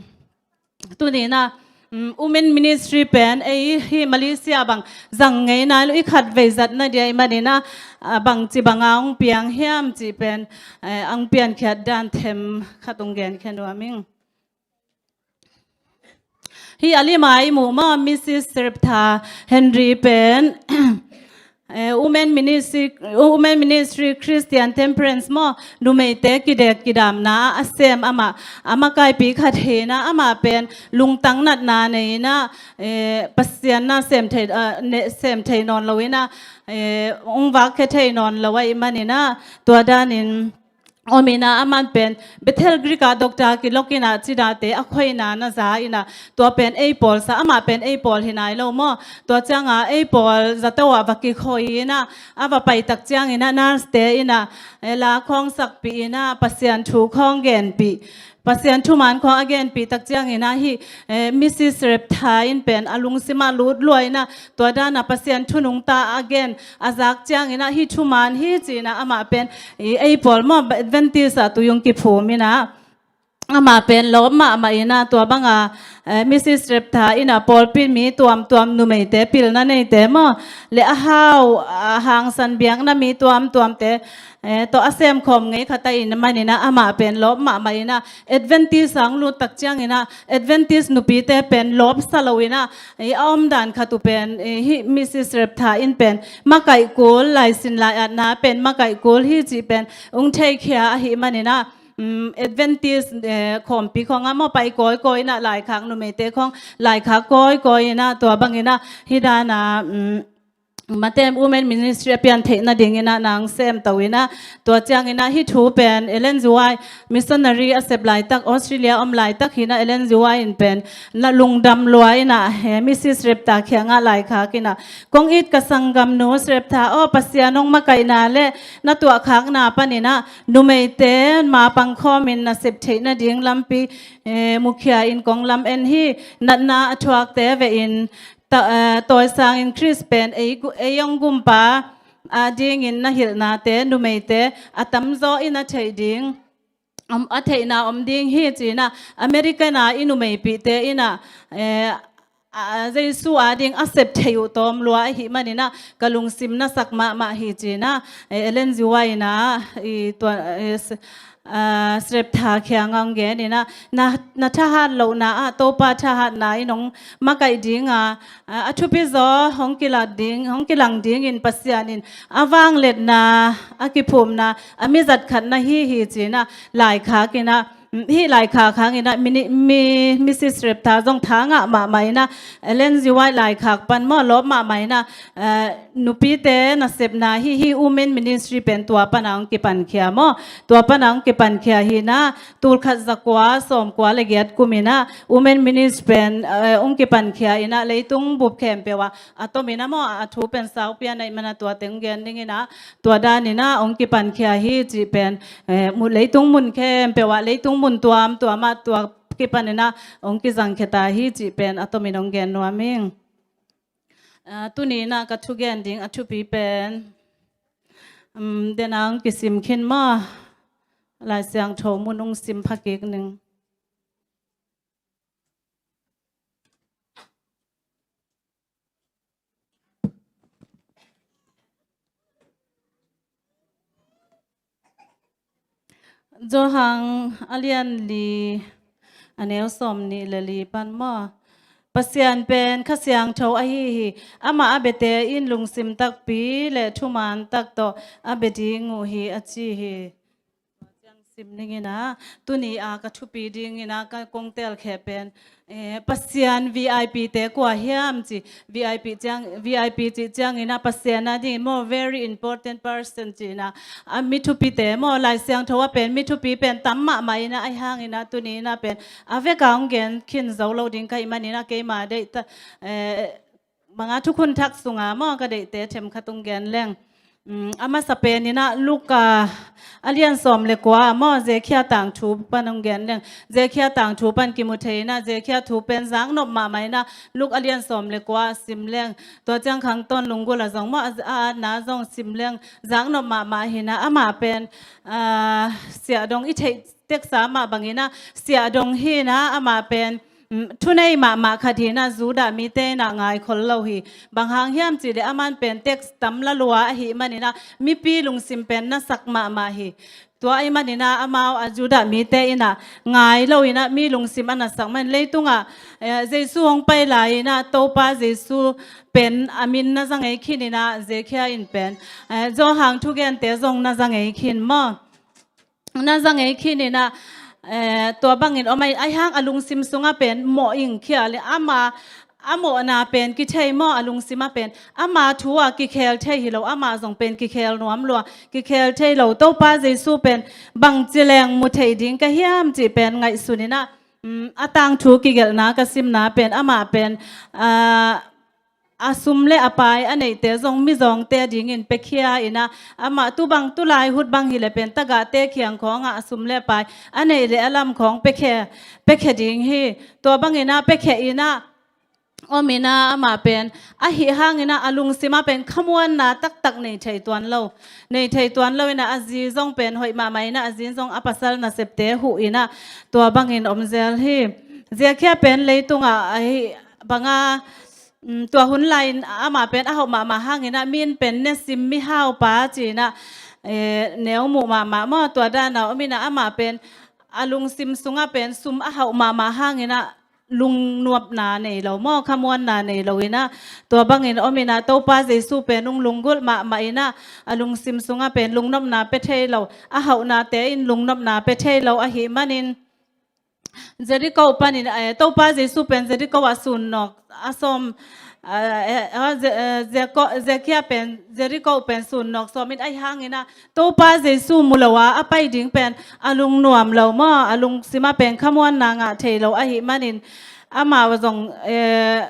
Tuni in ah, um, Women Ministry pen ei hih Malaysia bang zang ngei nai lo, i khat vei zat na dia ahih manin ah, ah, bangci bang a hong piang hiam cih pen, eh, hong piankhiat dan them khat hong genkhia nuam ing. Hih a lim a i muh maw, Missus Reptha Henry pen, eh, Women Ministry, Women Ministry Christian Temperance maw, numeite kidek kidamna a sem amah, a makaihpih khat hi in ah, amah pen lungtang natna nei in ah, eh, Pasian na sem thei, ah, ne-, sem thei nawn lo in ah, eh, hong vakkhia thei nawn lo ahih manin ah, tua dan in om in ah, aman pen Bethel Greek ah doctor kilok in ah, cidate a khoina na za in ah, tua pen ei pawl sa, amah pen ei pawl hi nai lo maw. Tua ciang a ei pawl zato ah va kikhoi in ah, a va pai tak ciang in ah, nurse te in ah, eh, la khawng sakpih in ah, Pasian thu khawng genpih, Pasian thuman khawng a genpih tak ciang in ah, hih, eh, Missus Reptha in pen a lungsim ah lut lua in ah, tua dan a Pasian thu nungta a gen a zak ciang in ah, hih thuman hi ci in ah, amah pen i ei pawl maw, Adventist ah tui hong kiphum in ah, amah pen lawp mahmah in ah, tua bang a, eh, Missus Reptha in ah pawlpi mi tuamtuam, numeite, pilna neite maw, le a hau, a hangsan biakna mi tuamtuamte, eh, tawh a semkhawm ngei khat ahih manin ah, amah pen lawp mahmah in ah, Adventist ah hong lut tak ciang in ah, Adventist nupite pen lawpsa lo in ah, eh, a omdan khat uh pen, eh, hih Missus Reptha in pen makaih kul, laisin lai-atna pen makaih kul hi cih pen hong theikhia ahih manin ah, um, Adventist, eh, khawmpi khawng ah maw pai kawikawi in ah, laikhak, numeite khawng laikhak kawikawi in ah, tua bang in ah, hih dan a, um, Mate Women Ministry a pian theih nadingin ah nang semto in ah, tua ciangin ah hih thu pen Ellen G. White missionary a sep laitak, Australia om laitak hi in ah, Ellen G. White in pen na lungdam lua in ah, he Mrs. Repta kiangah laikhak in ah, "Kong it ka sanggamnu Repta aw, Pasian hong makaihna le na tuahkhakna panin ah numeite ma pangkhawmin na sep theih nading lampi, eh, mukhia in kong lam en hi. Natna a thuakte vehin ta-, eh, tawisangin Khrist pen ei gu-, ei hong gumpa adingin na hilhnate numeite a tamzaw in a theih ding, om, a theihna om ding hi," ci in ah, American a i numeipihte in ah, eh, a, Jesu ading a sep theih uh tawm lua ahih manin ah ka lungsim na sak mahmah hi, ci in ah, eh, Ellen G. White in ah, i tua, eh, s-, ah, Repta kiangah hong gen in ah, na, na thahat lohna ah Topa thahatna in hong makaih ding a, a, a thupi zaw hong kilat ding, hong kilang dingin Pasian in a vangliatna, a kiphumna, a mizat khat na hi hi, ci in ah laikhak in ah, hih laikhak hangin ah mini-, mi, Mrs. Repta zong tha ngah mahmah in ah, Ellen G. White laikhak pan maw, lawp mahmah in ah, eh, nupite nasepna hih, hih Women Ministry pen tua pan ah hong kipankhia maw, tua pan ah hong kipankhia hi in ah, tulkhat zakua sawmkua le giat kum in ah Women Ministry pen, eh, hong kipankhia in ah, leitung bup khempeuh ah a tom in ah maw, a thu pen saupi a na hih man ah tua teng gen dingin ah, tua danin ah hong kipankhia hi cih pen, eh, mu-, leitung mun khempeuh ah, leitung mun tuamtuam ah tua kipanin ah hong kizangkhia ta hi cih pen a tomin hong gen nuam ing. Ah, tuni in ah ka thugen ding a thupi pen, um, den ah hong kisim khin maw, Lai Siangtho mun hong sim pha kik ning. Johan a lian li, a neu sawmnih le li pan maw, Pasian pen Kha Siangtho ahi hi. Amah a biate in lungsim takpi le thuman tak tawh a bia ding uh hi, a ci hi. Tua ciang sim ning in ah, tuni a ka thupi ding in ah ka kong telkhe pen, eh, Pasian V I P te kua hiam ci, V I P ciang, V I P cih ciangin ah Pasian a dingin maw, very important person ci in ah, a mi thupite maw, Lai Siangtho ah pen mi thupi pen tam mahmah in ah, ahi hangin ah tuni in ah pen a vek a hong gen khin zo lo ding ka hih manin ah keima deih ta, eh, Manga Thukhun Thak sunga maw, ka deihte themkhat hong gen leng. Um, a masa pen in ah Luka a lian sawm le kua maw, Zekhia tangthu pan hong gen leng. Zekhia tangthu pan kimu thei in ah, Zekhia thu pen zaknop mahmah in ah, Luka a lian sawm le kua sim leng. Tua ciang Khangton Lunggulh a zong maw, a, a atna zong sim leng, zaknop mahmah hi in ah, amah pen, ah, siahdong i theih teksa mah bangin ah siahdong hi in ah, amah pen, mm, thunei mahmah khat hi in ah, Judah mite in ah ngaikhol lo hi. Bang hang hiam cih leh aman pen tax tam la lua ahih manin ah mipi lungsim pen na sak mahmah hi. Tua ahih manin ah amau a Judah mite in ah ngai lo in ah mi lungsim a na sak man, leitungah, eh, Jesu hong pai lai in ah Topa Jesu pen a min na za ngei khin in ah, Zekhia in pen, eh, Johan thugente zong na za ngei khin maw. Na za ngei khin in ah, eh, tua bangin om ahi, ahi hang a lungsim sungah pen mawh ing khia le, ama, a mawhna pen kithei maw, a lungsim ah pen ama thu ah kikhel thei hi lo, amah zong pen kikhel nuam lua, kikhel thei lo. Topa Jesu pen bangci leng mu thei ding ka hiam cih pen ngaihsun in ah, um, a tangthu kigelhna ka simna pen amah pen, ah, a sum le a pai a neihte zong mizawngte a dingin piakhia in ah, amah tu bang tu lai hun bang hi leh pen tagahte kiang khawngah a sum le a pai a neih le a lam khawng piakhia, piakhia ding hi. Tua bangin ah piakhia in ah om in ah, amah pen ahi hangin ah a lungsim ah pen khamuanna taktak nei thei tuan lo, nei thei tuan lo in ah, a zi zong pen hoih mahmah in ah, a zi zong a pasal nasepte huh in ah, tua bangin om zel hi. Zekhia pen leitungah ahi banga, mm, tua hun lai-in amah pen a hauh mahmah hangin ah, mi in pen nesim mihaupa ci in ah, eh, neu muh mahmah maw, tua dan a om in ah, amah pen a lungsim sungah pen sum a hauh mahmah hangin ah lungnopna nei lo maw, khamuanna nei lo in ah, tua bangin om in ah, Topa Jesu pen hong lunggulh mahmah in ah, a lungsim sungah pen lungnopna pia thei lo, a hauhnate in lungnopna pia thei lo ahih manin, Jericho panin, eh, Topa Jesu pen Jericho ah sun nawk a sawm, eh, eh, eh, Je-, eh, Jeko-, Zekhia pen Jericho pen sun nawk sawmin ahi hangin ah Topa Jesu mu lo a a pai ding pen a lungnuam lo maw, a lungsim ah pen khamuanna ngah thei lo ahi manin amah zong, eh,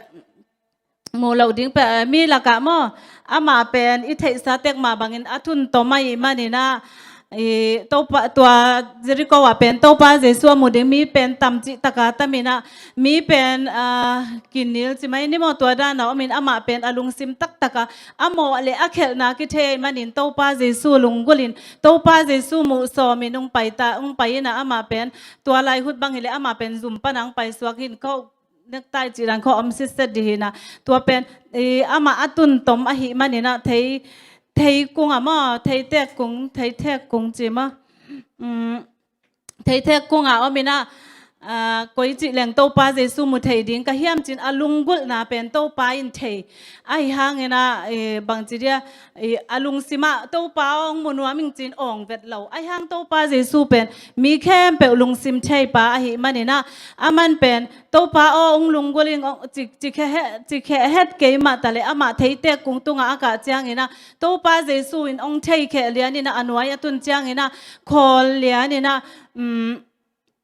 mu loh ding pen, eh, mi lakah maw, amah pen i theihsa tek mah bangin a tun tom ahi manin ah, i, Topa, tua Jericho ah pen Topa Jesu a mu ding mi pen tam cih taka tamin ah, mi pen, ah, kinil ci mai ni maw, tua dan a omin amah pen a lungsim taktaka a mawh le a khelhna kithei manin Topa Jesu lunggulhin Topa Jesu muh sawmin ung pai ta, ung pai in ah amah pen tua laihut bang hileh amah pen zum pana ung pai suak hin ko nektai cih dan kho om sitset dih hi na. Tua pen, eh, amah a tun tom ahi manin ah thei, thei kung ah maw, thei tek kung, thei tek kung ci maw. Um, thei tek kung ah om in ah, ah, koi cih leng Topa Jesu mu thei ding ka hiam cin a lunggulhna pen Topa in thei. Ahi hangin ah, eh, bangci dia, eh, a lungsim ah Topa ong mu nuam ing cin ong vet lo. Ahi hang Topa Jesu pen mi khempeuh lungsim thei pa ahi manin ah, aman pen Topa aw, ung lunggulh ing, ong, ci, ci khe he, ci khe het kei mah ta le amah thei tek kung tungah a kah ciangin ah, Topa Jesu in ong thei kheh lianin ah, a nuai a tun ciangin ah, khawl lianin ah, um,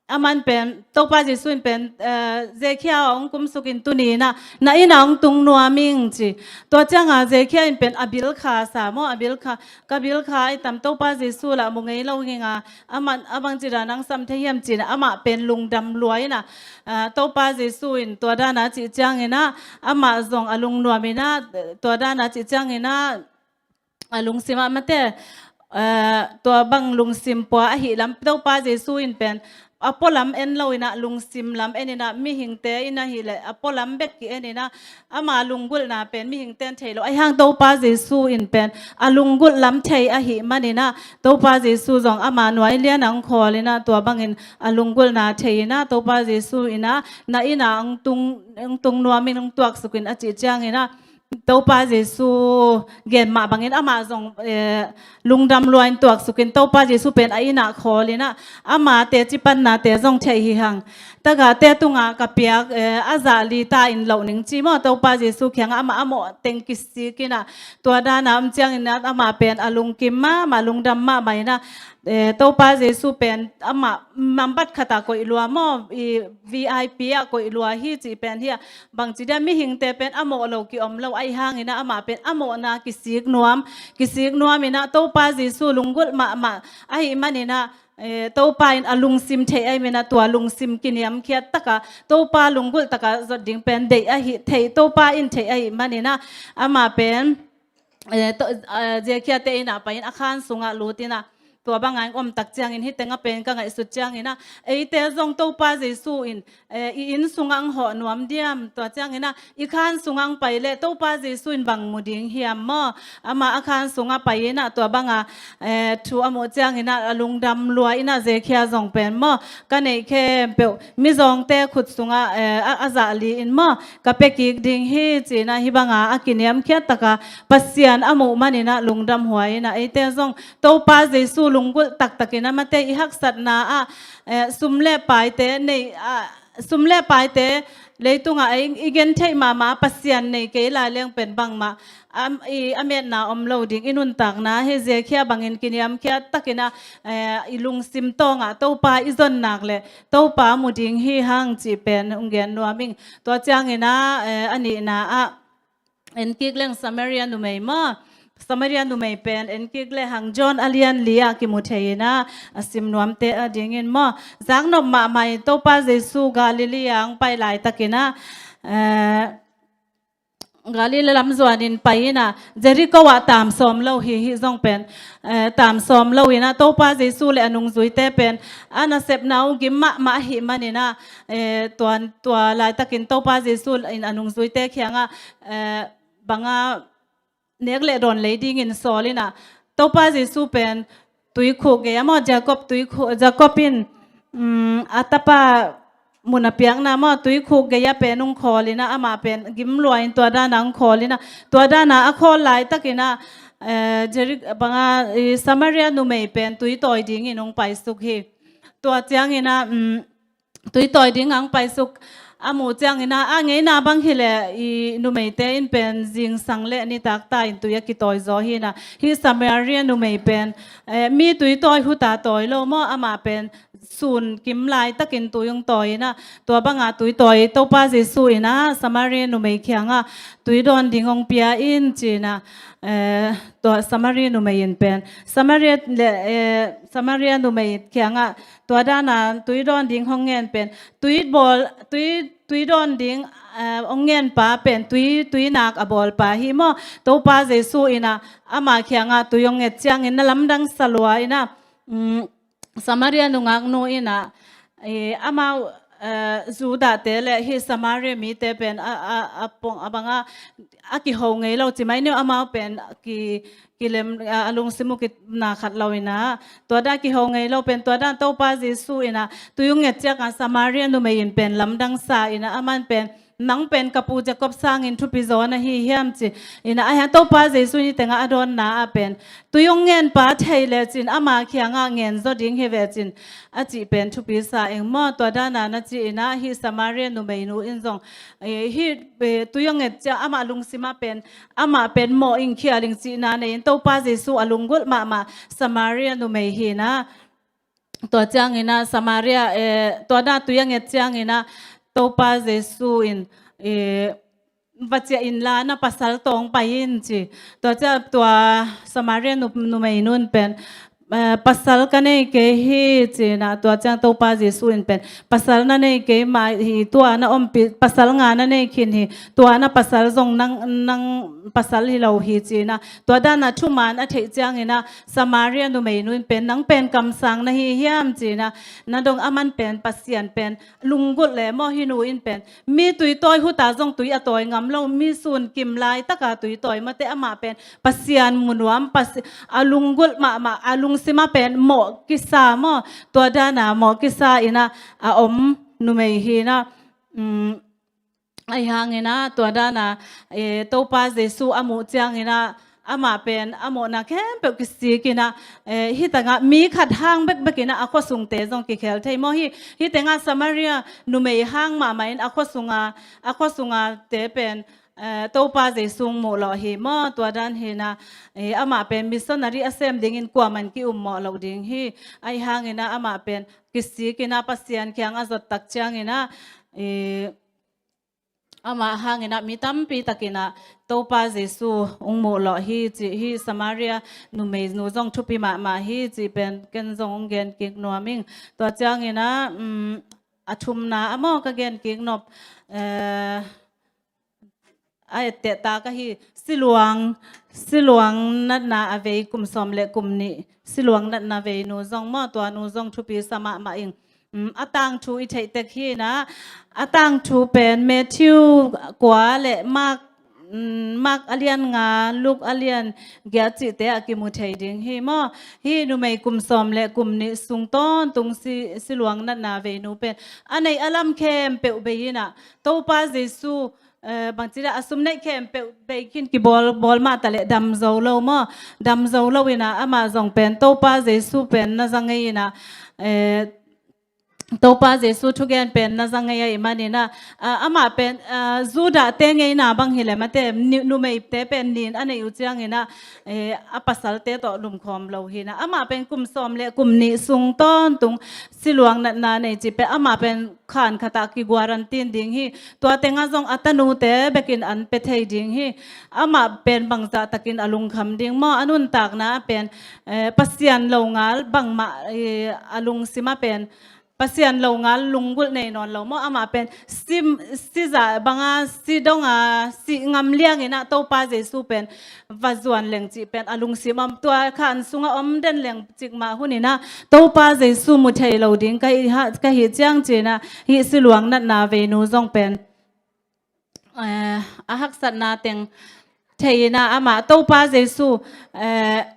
aman pen, Topa Jesu in pen, eh, Zekhia ong kumsukin tuni in ah, na inn ah ong tung nuam ing ci. Tua ciangah Zekhia in pen a bilkha sa maw, a bilkha, ka bilkha ai tam Topa Jesu lah mu ngei lo ing a, aman, a bangci dan ong sam thei hiam cin ah, amah pen lungdam lua in ah, ah, Topa Jesu in tua dan a cih ciangin ah, amah zong a lungnuam in ah, tua dan a cih ciangin ah, a lungsim ah mate, ah, tua bang lungsim pua ahi lam Topa Jesu in pen, a pualam en lo in ah, lungsim lam en in ah, mihingte in ahih leh a pualam bek ki en in ah, ama lunggulhna pen mihingte in thei lo. Ahi hang Topa Jesu in pen a lunggulh lam thei ahi manin ah, Topa Jesu zong ama nuai lian ah ong khawl in ah, tua bangin a lunggulhna thei in ah, Topa Jesu in ah, na inn ah ong tung, ong tung nuam ing, ong tuaksukin a cih ciangin ah, Topa Jesu gen mah bangin amah zong, eh, lungdam lua in tuaksukin Topa Jesu pen a inn ah khawl in ah, ama teci pannate zong thei hi hang. Tagahte tungah ka piak, eh, a zah li ta in loh ning ci maw, Topa Jesu kiangah amah a mawh teng kisik in ah, tua dan a om ciangin ah amah pen a lungkim mahmah, lungdam mahmah in ah, eh, Topa Jesu pen amah nambat khat ah koih lua maw, i V I P ah koih lua hi cih pen hi a, bangci dia mihingte pen a mawh lo ki om lo ahi hangin ah, amah pen a mawhna kisik nuam, kisik nuam in ah Topa Jesu lunggulh mahmah ahi manin ah, eh, Topa in a lungsim thei ahi manin ah, tua lungsim kiniamkhiat taka Topa lunggulh taka zot ding pen deih ahi, thei, Topa in thei ahi manin ah, amah pen, eh, to, eh, Zekhia te inn ah pai in a khan sungah lut in ah, tua banga ong om tak ciangin, hih teng ah pen ka ngaihsut ciangin ah, eite zong Topa Jesu in, eh, i inn sungah ong hawh nuam diam, tua ciangin ah i khan sungah ong pai leh Topa Jesu in bang mu ding hiam maw? Amah a khan sungah pai in ah, tua banga, eh, thu a muh ciangin ah a lungdam lua in ah, Zekhia zong pen maw, ka neih khempeuh mizawngte khut sungah, eh, a, a zah li in maw, ka pia kik ding hi ci in ah, hih banga a kiniamkhiat taka Pasian a muh manin ah lungdam huai in ah, eite zong Topa Jesu lunggulh taktakin ah, mate, i haksatna ah, eh, sum le paite nei, ah, sum le paite leitungah i, i gentheih mahmah Pasian nei kei lai leng pen bangmah, am, i, a metna om lo ding, i nuntakna hi. Zekhia bangin kiniamkhiat takin ah, eh, i lungsim tawngah Topa i zon nak leh Topa mu ding hi hang cih pen ong gen nuam ing. Tua ciangin ah, eh, a nihna ah, en kik leng Samaria numei maw, Samaria numei pen en kik lehang John a lian li ah kimu thei in ah, a sim nuamte a dingin maw, zaknop mahmah in Topa Jesu Galilee ah ong pai laitakin ah, eh, Galilee lam zuanin pai in ah, Jericho ah taam sawm lo hi, hih zong pen, eh, taam sawm lo in ah, Topa Jesu le a nungzuite pen a nasepna uh gim mahmah ahi manin ah, eh, tua, tua laitakin Topa Jesu in a nungzuite kiangah, eh, banga nek le dawn lei dingin sawl in ah, Topa Jesu pen tuikhuk gei ah maw, Jacob tuikhuk, Jacob in, um, a tapa mun a piakna maw, tuikhuk gei ah pen ong khawl in ah, amah pen gim lua in tua dan a ong khawl in ah, tua dan a a khawl laitakin ah, eh, Jeri-, banga, eh, Samaria numei pen tui tawi dingin ong paisuk hi. Tua ciangin ah, um, tui tawi ding ang paisuk a muh ciangin ah, a ngeina bang hileh i numeite in pen zingsang le nitak ta in tui a kitawi zaw hi-in ah, hih Samaria numei pen, eh, mi tui tawi huta tawi lo maw, amah pen sun kim laitakin tui hong tawi in ah, tua banga tui tawi Topa Jesu in ah Samaria numei kiangah tui dawn ding hong pia in ci-in ah, eh, tua Samaria numei in pen Samaria le, eh, Samaria numei kiangah tua dana tui dawn ding hong ngen pen tui bawl, tui, tui dawn ding, eh, hong ngen pa pen tui, tui nak a bawl pa hi maw. Topa Jesu in ah ama kiangah tui hong nget ciangin na lamdang sa lua in ah, mm, Samaria nungaknu in ah, eh, amau, eh, Judahte le hih Samaria mite pen a, a, a pong a banga a kiho ngei lo ci mai ni uh, amau pen ki, kilem, a, a lungsim uh kina khat lo in ah, tua dan kiho ngei lo pen tua dan Topa Jesu in ah tui hong nget ciangah Samaria numei in pen lamdang sa in ah, aman pen nang pen ka pu Jacob sangin thupi zaw na hi hiam ci in ah, ahi hang Topa Jesu in hih tengah a dawnna ah pen tui hong ngen pa thei lecin ama kiangah ngen zaw ding hi vecin a cih pen thupi sa ing maw. Tua dana na ci in ah hih Samaria numeinu in zong, eh, hih, eh, tui hong nget ciang amah lungsim ah pen amah pen mawh ing khial ing cihna nei in Topa Jesu a lunggulh mahmah Samaria numei hi-in ah, tua ciangin ah Samaria, eh, tua dan tui a nget ciangin ah Topa Jesu in, eh, va ciah inla na pasal tawng pai in ci. Tua ciang tua Samaria nu, numeinun pen, eh, pasal ka nei kei hi ci-in ah, tua ciang Topa Jesu in pen pasal na nei kei mah hi, tua na ompih, pasal nga na nei khin hi, tua na pasal zong nang, nang pasal hi lo hi ci-in ah, tua dana thuman a theih ciangin ah Samaria numeinun pen nang pen kamsang na hi hiam ci-in ah, na dong aman pen Pasian pen lunggulh le maw, hih nu in pen mi tui tawi huta zong tui a tawi ngam lo, mi sun kim laitaka tui tawi mate amah pen Pasian mu nuam, Pasi-, a lunggulh mahmah, a lungsim ah pen mawh kisa maw, tua dana mawh kisa in ah a om numei hi-in ah, um, ahi hangin ah tua dana, eh, Topa Jesu a muh ciangin ah amah pen a mawhna khempeuh kisik in ah, eh, hih tengah mi khat hang bekbek in ah a khuasungte zong kikhel thei maw. Hih, hih tengah Samaria numei hang mahmah in a khuasunga, a khuasungate pen, eh, Topa Jesu hong muh lawh hi maw. Tua dan hi-in ah, eh, amah pen missionary a sem dingin kuaman ki-um mawh loh ding hi. Ahi hangin ah amah pen kisik in ah Pasian kiang a zot tak ciangin ah, eh, amah hangin ah mi tampi takin ah Topa Jesu hong muh lawh hi cih, hih Samaria numeinu zong thupi mahmah hi cih pen ken zong hong gen kik nuam ing. Tua ciangin ah, um, a thumna ah maw ka gen kik nop, eh, a etteh tak ahi, siluang, siluang natna a vei kum sawm le kum nih, siluang natna veinu zong maw, tuanu zong thupi sa mahmah ing. Um, a tangthu i theih tek hi-in ah, a tangthu pen Matthew kua le Mark, um, Mark a lian nga, Luke a lian giat cihte ah kimu thei ding hi maw. Hih numei kum sawm le kum nih sung tawntung si, siluang natna veinu pen a neih a lam khempeuh bei in ah Topa Jesu, eh, bangci dah a sum neih khempeuh bei khin kibawl, bawl mah taleh dam zo lo maw. Dam zo lo in ah amah zong pen Topa Jesu pen na za ngei in ah, eh, Topa Jesu thugen pen na za ngei ahih manin ah, ah, amah pen, ah, Judahte ngeina bang hileh mate, ni, numeite pen nin a neih uh ciangin ah, eh, a pasalte tawh lumkhawm lo hi-in ah, amah pen kum sawm le kum nih sung tawntung siluang natna nei cih pen amah pen khan khatah kiguarantin ding hi. Tua tengah zong a tanute bekin an pia thei ding hi. Amah pen bangzah takin a lungkham ding maw, a nuntakna ah pen, eh, Pasian lo ngal bangmah, eh, a lungsim ah pen Pasian lo ngal lunggulh nei nawn lo maw. Amah pen si, si zah banga, si donga, si ngam liangin ah Topa Jesu pen va zuan leng cih pen a lungsim om, tua khan sungah om den leng cikmah hun in ah Topa Jesu mu thei lo ding ka hi ha, ka hi ciang ci-in ah hih siluang natna veinu zong pen, eh, a haksatna teng thei in ah amah Topa Jesu, eh,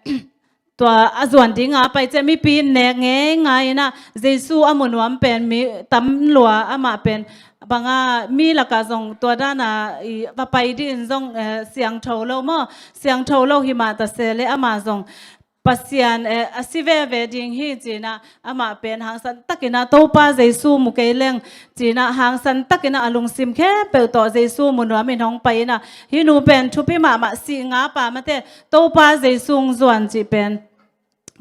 tua a zuan dinga pai ciang mipi in nek ngeingai in ah Jesu a mu nuam pen mi tam lua, amah pen banga mi lakah zong tua dana i va pai dingin zong, eh, siangtho lo maw, siangtho lo hi mah ta se leh amah zong Pasian, eh, a si veve ding hi, ci-in ah amah pen hangsan takin ah Topa Jesu mu kei leng, ci-in ah hangsan takin ah a lungsim khempeuh tawh Jesu mu nuamin hong pai-in ah, hih nu pen thupi mahmah, sih ngap a, mate, Topa Jesu hong zuan cih pen.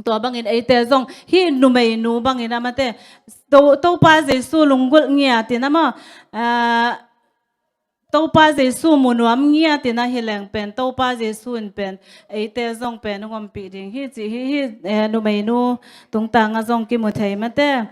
Tua bangin eite zong hih numeinu bangin ah, mate, To-, Topa Jesu lunggulh ngiatin ah maw, ah, Topa Jesu mu nuam ngiatin ah hi leng pen, Topa Jesu in pen eite zong pen hong ompih ding hi, cih hih, hih, eh, numeinu tungtang ah zong kimu thei, mate.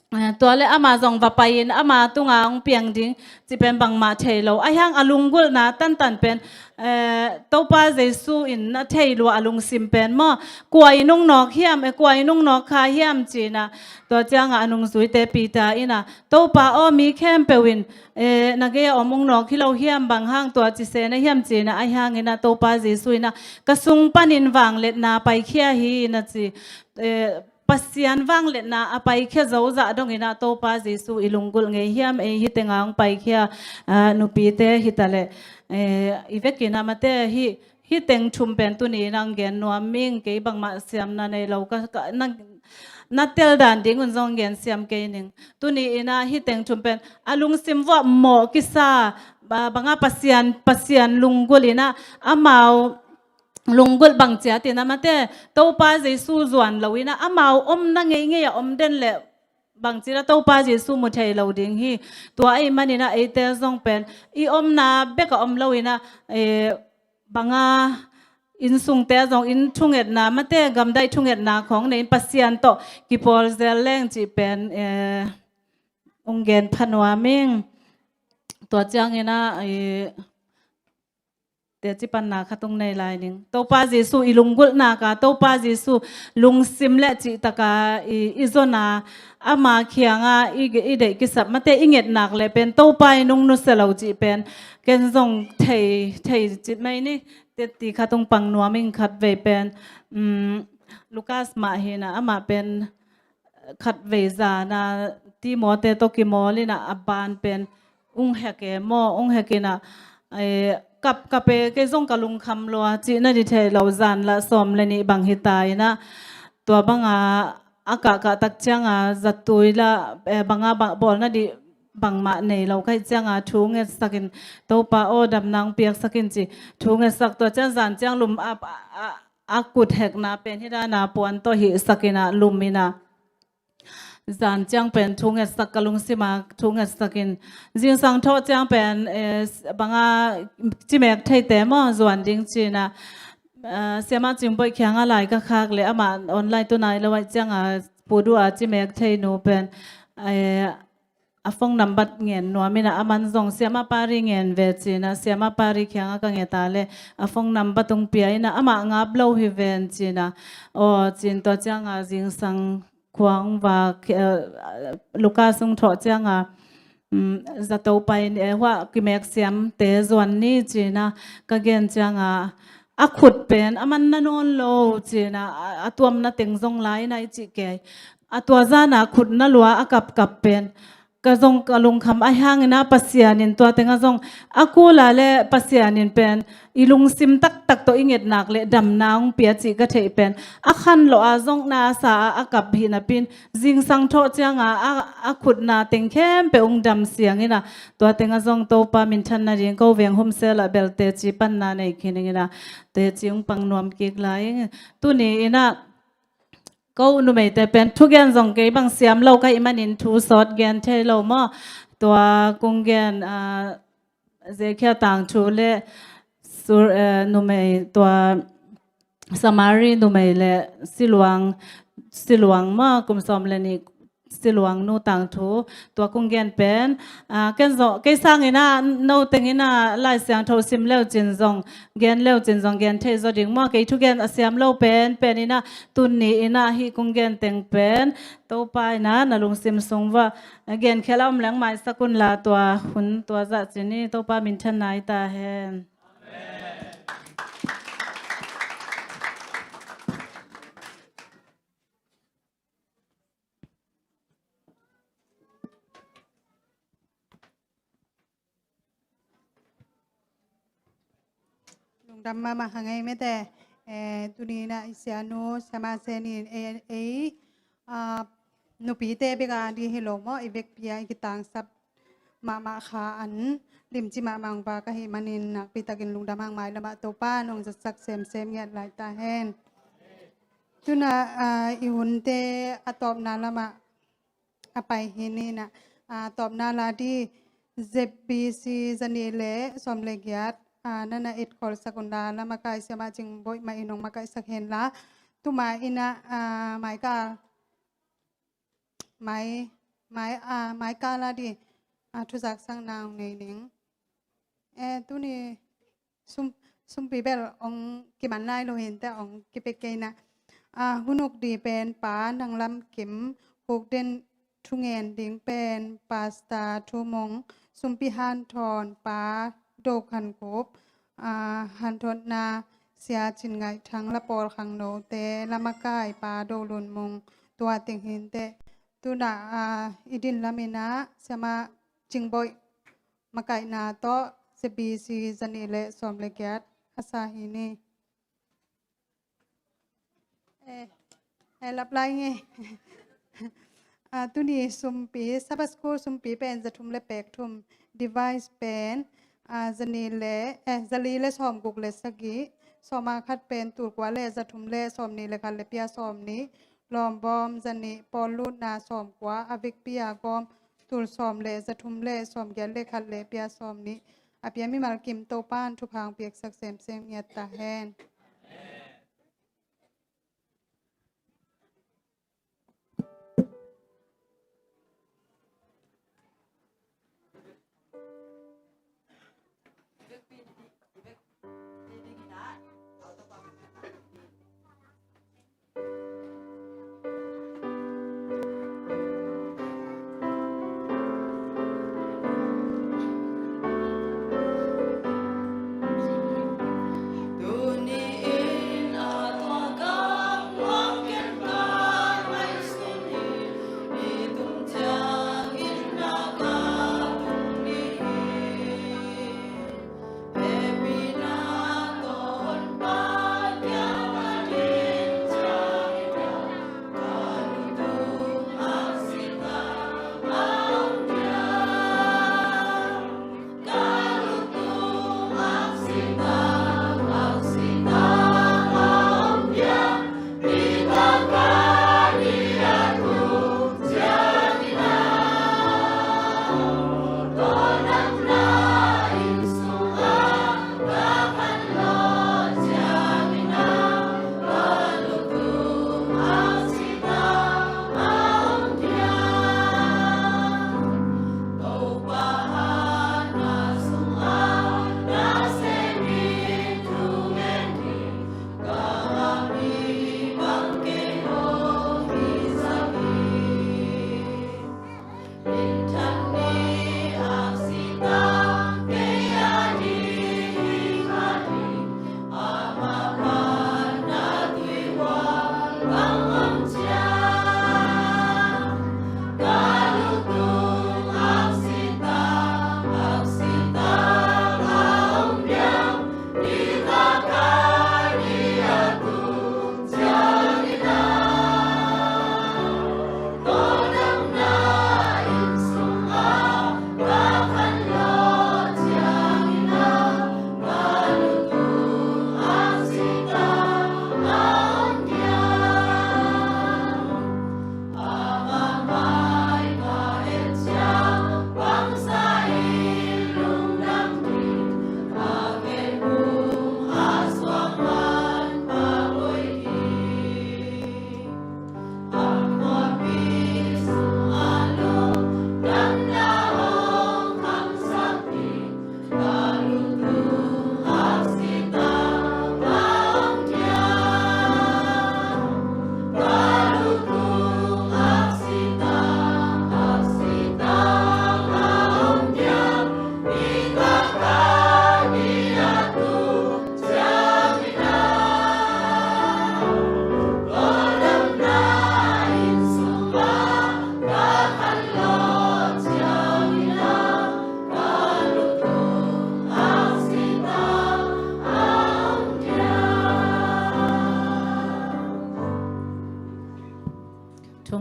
Eh, tua leh amah zong va pai-in ama tungah hong piang ding cih pen bangmah thei lo. Ahi hang a lunggulhna tantan pen, eh, Topa Jesu in na thei lua a lungsim pen maw, kua in hong nawk hiam, eh, kua in hong nawk kha hiam, ci-in ah, tua ciangah a nungzuite Peter in ah, Topa aw, mi khempeuh in, eh, na gei-ah om hong nawk hi lo hiam, bang hang tua ci se na hiam, ci-in ah, ahi hangin ah Topa Jesu in ah, ka sung panin vangliatna paikhia hi, na ci. Eh, Pasian vangliatna a paikhia zo zah dongin ah Topa Jesu i lunggulh ngei hiam? Ei hih tengah hong paikhia, ah, nupite hi ta leh, eh, i vekin ah, mate, hih, hih teng thum pen tuni-in ah hong gen nuam ing. Kei bangmah siamna nei lo, ka, ka, na, na tel dan dingun zong gen siam kei ning. Tuni-in ah hih teng thum pen a lungsim vuah mawh kisa, ba, bang ah Pasian, Pasian lunggulh in ah amau lunggulh bang ciatin ah, mate, Topa Jesu zuan lo-in ah amau omna ngeingei ah om den leh bang ci-in ah Topa Jesu mu thei lo ding hi. Tua ahih manin ah eite zong pen i omna bek ah om lo-in ah, eh, bang ah innsungte ah zong inn thungetna, mate, gamdaih thungetna khawng nei-in Pasian tawh kipawl zel leng cih pen, eh, hong gen pha nuam ing. Tua ciangin ah, eh, teci panna khat hong nei lai ning. Topa Jesu i lunggulhnak ah, Topa Jesu lungsim leh cihtak a i, i zon a, ama kiangah i, i deih kisap, mate, i ngetnak leh pen Topa in hong nusia lo cih pen ken zong thei, thei cit mai ni. Teci khat hong pang nuam ing. Khatvei pen, um, Lukas mah hi-in ah, amah pen khatvei zan a Timote tawh kimawl in ah, a ban pen hong hek e maw, hong hek in ah, eh, kap, kap e, kei zong ka lungkham lua, cih na di thei lo, zan lah sawm leh nih bang hi ta in ah, tua bang a, a kahkah tak ciang a, zatui lah, eh, bang a, bang, bawlna dih bangmah nei lo ka hih ciang a, thu ngetsak in, Topa aw, damna hong piaksak in, ci, thu ngetsak. Tua ciang zan ciang lum a, a, a, a kut hekna pen hih dan a puan tawh hihsak in ah, lum in ah, zan ciang pen thu ngetsak, ka lungsim ah thu ngetsak in, zingsang thawh ciang pen, eh, bang a, cimek theite maw, zuan ding ci-in ah, eh, Siamah Cingboih kiangah lai ka khak leh amah online tu nai lo ahih ciang a, Pu Du a cimek thei nu pen, eh, a phone number ngen nuam in ah, aman zong Siamah Pari ngen ve ci-in ah, Siamah Pari kiangah ka nget a leh a phone number hong pia in ah, amah ngap lo hi ven ci-in ah, aw, ci-in tua ciang a zingsang khua hong vak, eh, Lukas hong thawh ciang a, um, zato pai ni, eh, huah kimek siamte zuan ni ci-in ah ka gen ciang a, a khut pen a manna nawn lo ci-in ah, a, a tuamna teng zong la in ah i cih kei. A tua zan a khut na lua a kapkap pen ka zong ka lungkham. Ahi hangin ah Pasian in tua teng ah zong a kul a leh Pasian in pen i lungsim taktak tawh i ngetnak leh damna hong pia cih ka theih pen, a khanlawh a zong na sa a, a kap hi napi-in, zingsang thawh ciang a, a, a khutna teng khempeuh hong dam siang in ah, tua teng ah zong Topa minthan nading ko veng humsel ah bel teci panna nei khin ing in ah, teci hong pang nuam kik lai ing. Tuni in ah ko numeite pen thugen zong kei bang siam lo ka hih manin thu sawt gen thei lo maw. Tua kong gen, ah, Zekhia tangthu leh Sur, eh, numei, tua Samari numei leh Siluang, Siluang maw, kum sawm leh nih Siluang nu tangthu, tua kong gen pen, ah, ken zong, kei sangin ah, no tengin ah Lai Siangtho sim leucin zong, gen leucin zong gen thei zaw ding maw. Kei thugen a siam lo pen, pen in ah, tuni in ah hih kong gen teng pen, Topa in ah na lungsim sung uah, ah, gen khel a om leng maisak un la, tua hun tua zah ci ni. Topa minthanna hi ta hen. Lungdam mahmah hang ei, mate. Eh, tuni-in ah i sianu, Siama Sen in ei, ei, ah, nupite bek a ding hi lo maw, i vekpi a i kitangsap mahmah kha an limci mahmah hong vak ahih manin nakpi takin lungdam hang, mailam ah Topa'n hong zatsak semsem ngiat lai ta hen. Tu-in ah, ah, i hunte a tawpna lamah a pai hi ni in ah, ah, tawpna la ding Z B C zanih le sawm le giat, ah, na na etkholsak un la, la makai Siama Cingboih mah in hong makaihsak hen la, tu ma-in ah, ah, maika, mai, mai, ah, maika la ding, ah, thuzaksakna hong nei ning. Eh, tuni sum, sumpi bel hong kiman lai lo hi inteh, hong kipia kei in ah. Ah, hun uk ding pen Pa Nang Lam Kim, hukden thungen ding pen Pastor Thu Mung, sumpi hanthawn Pa Do Khan Kup, ah, hanthotna Sia Cin Ngaih Thang, la pawl khangnote, la makai Pa Do Lun Mung, tua teng hi inteh. Tu-in ah, ah, i din lam in ah Siama Cingboih makaihna tawh Z B C zanih le sawm le giat a sa hi ni. Eh, eh, lap lai nge. Ah, tuni sumpi, Sabbath School sumpi pen za thum le pek thum, device pen, ah, zanih le, eh, zali le sawmguk le sagih, sawma khat pen tul kua le za thum le sawmnih le khat le pia sawmnih, lawmbawm zanih, pawl lutna sawmkua, a vekpi a gawm tul sawm le za thum le sawmgiat le khat le pia sawmnih, a pia mimal kim Topa'n thupha hong piaksak semsem ngiat ta hen.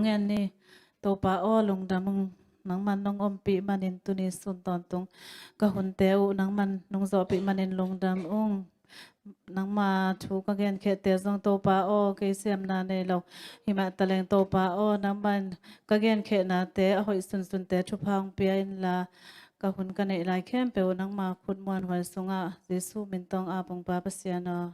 ngen ni. Topa aw, lungdam ung. Nangman nong ompih manin tuni sun tawntung ka hunte uh nangman nong zawhpih manin lungdam ung. Nangma thu ka genkhehte zong Topa aw, kei siamna nei lo. Himah taleng Topa aw, nangman ka genkhehna te a hoih sunsunte thupha hong pia inla, ka hun ka neih lai khempeuh nangma khut muanhuai sungah Jesu min tawng a pungpa Pasian aw.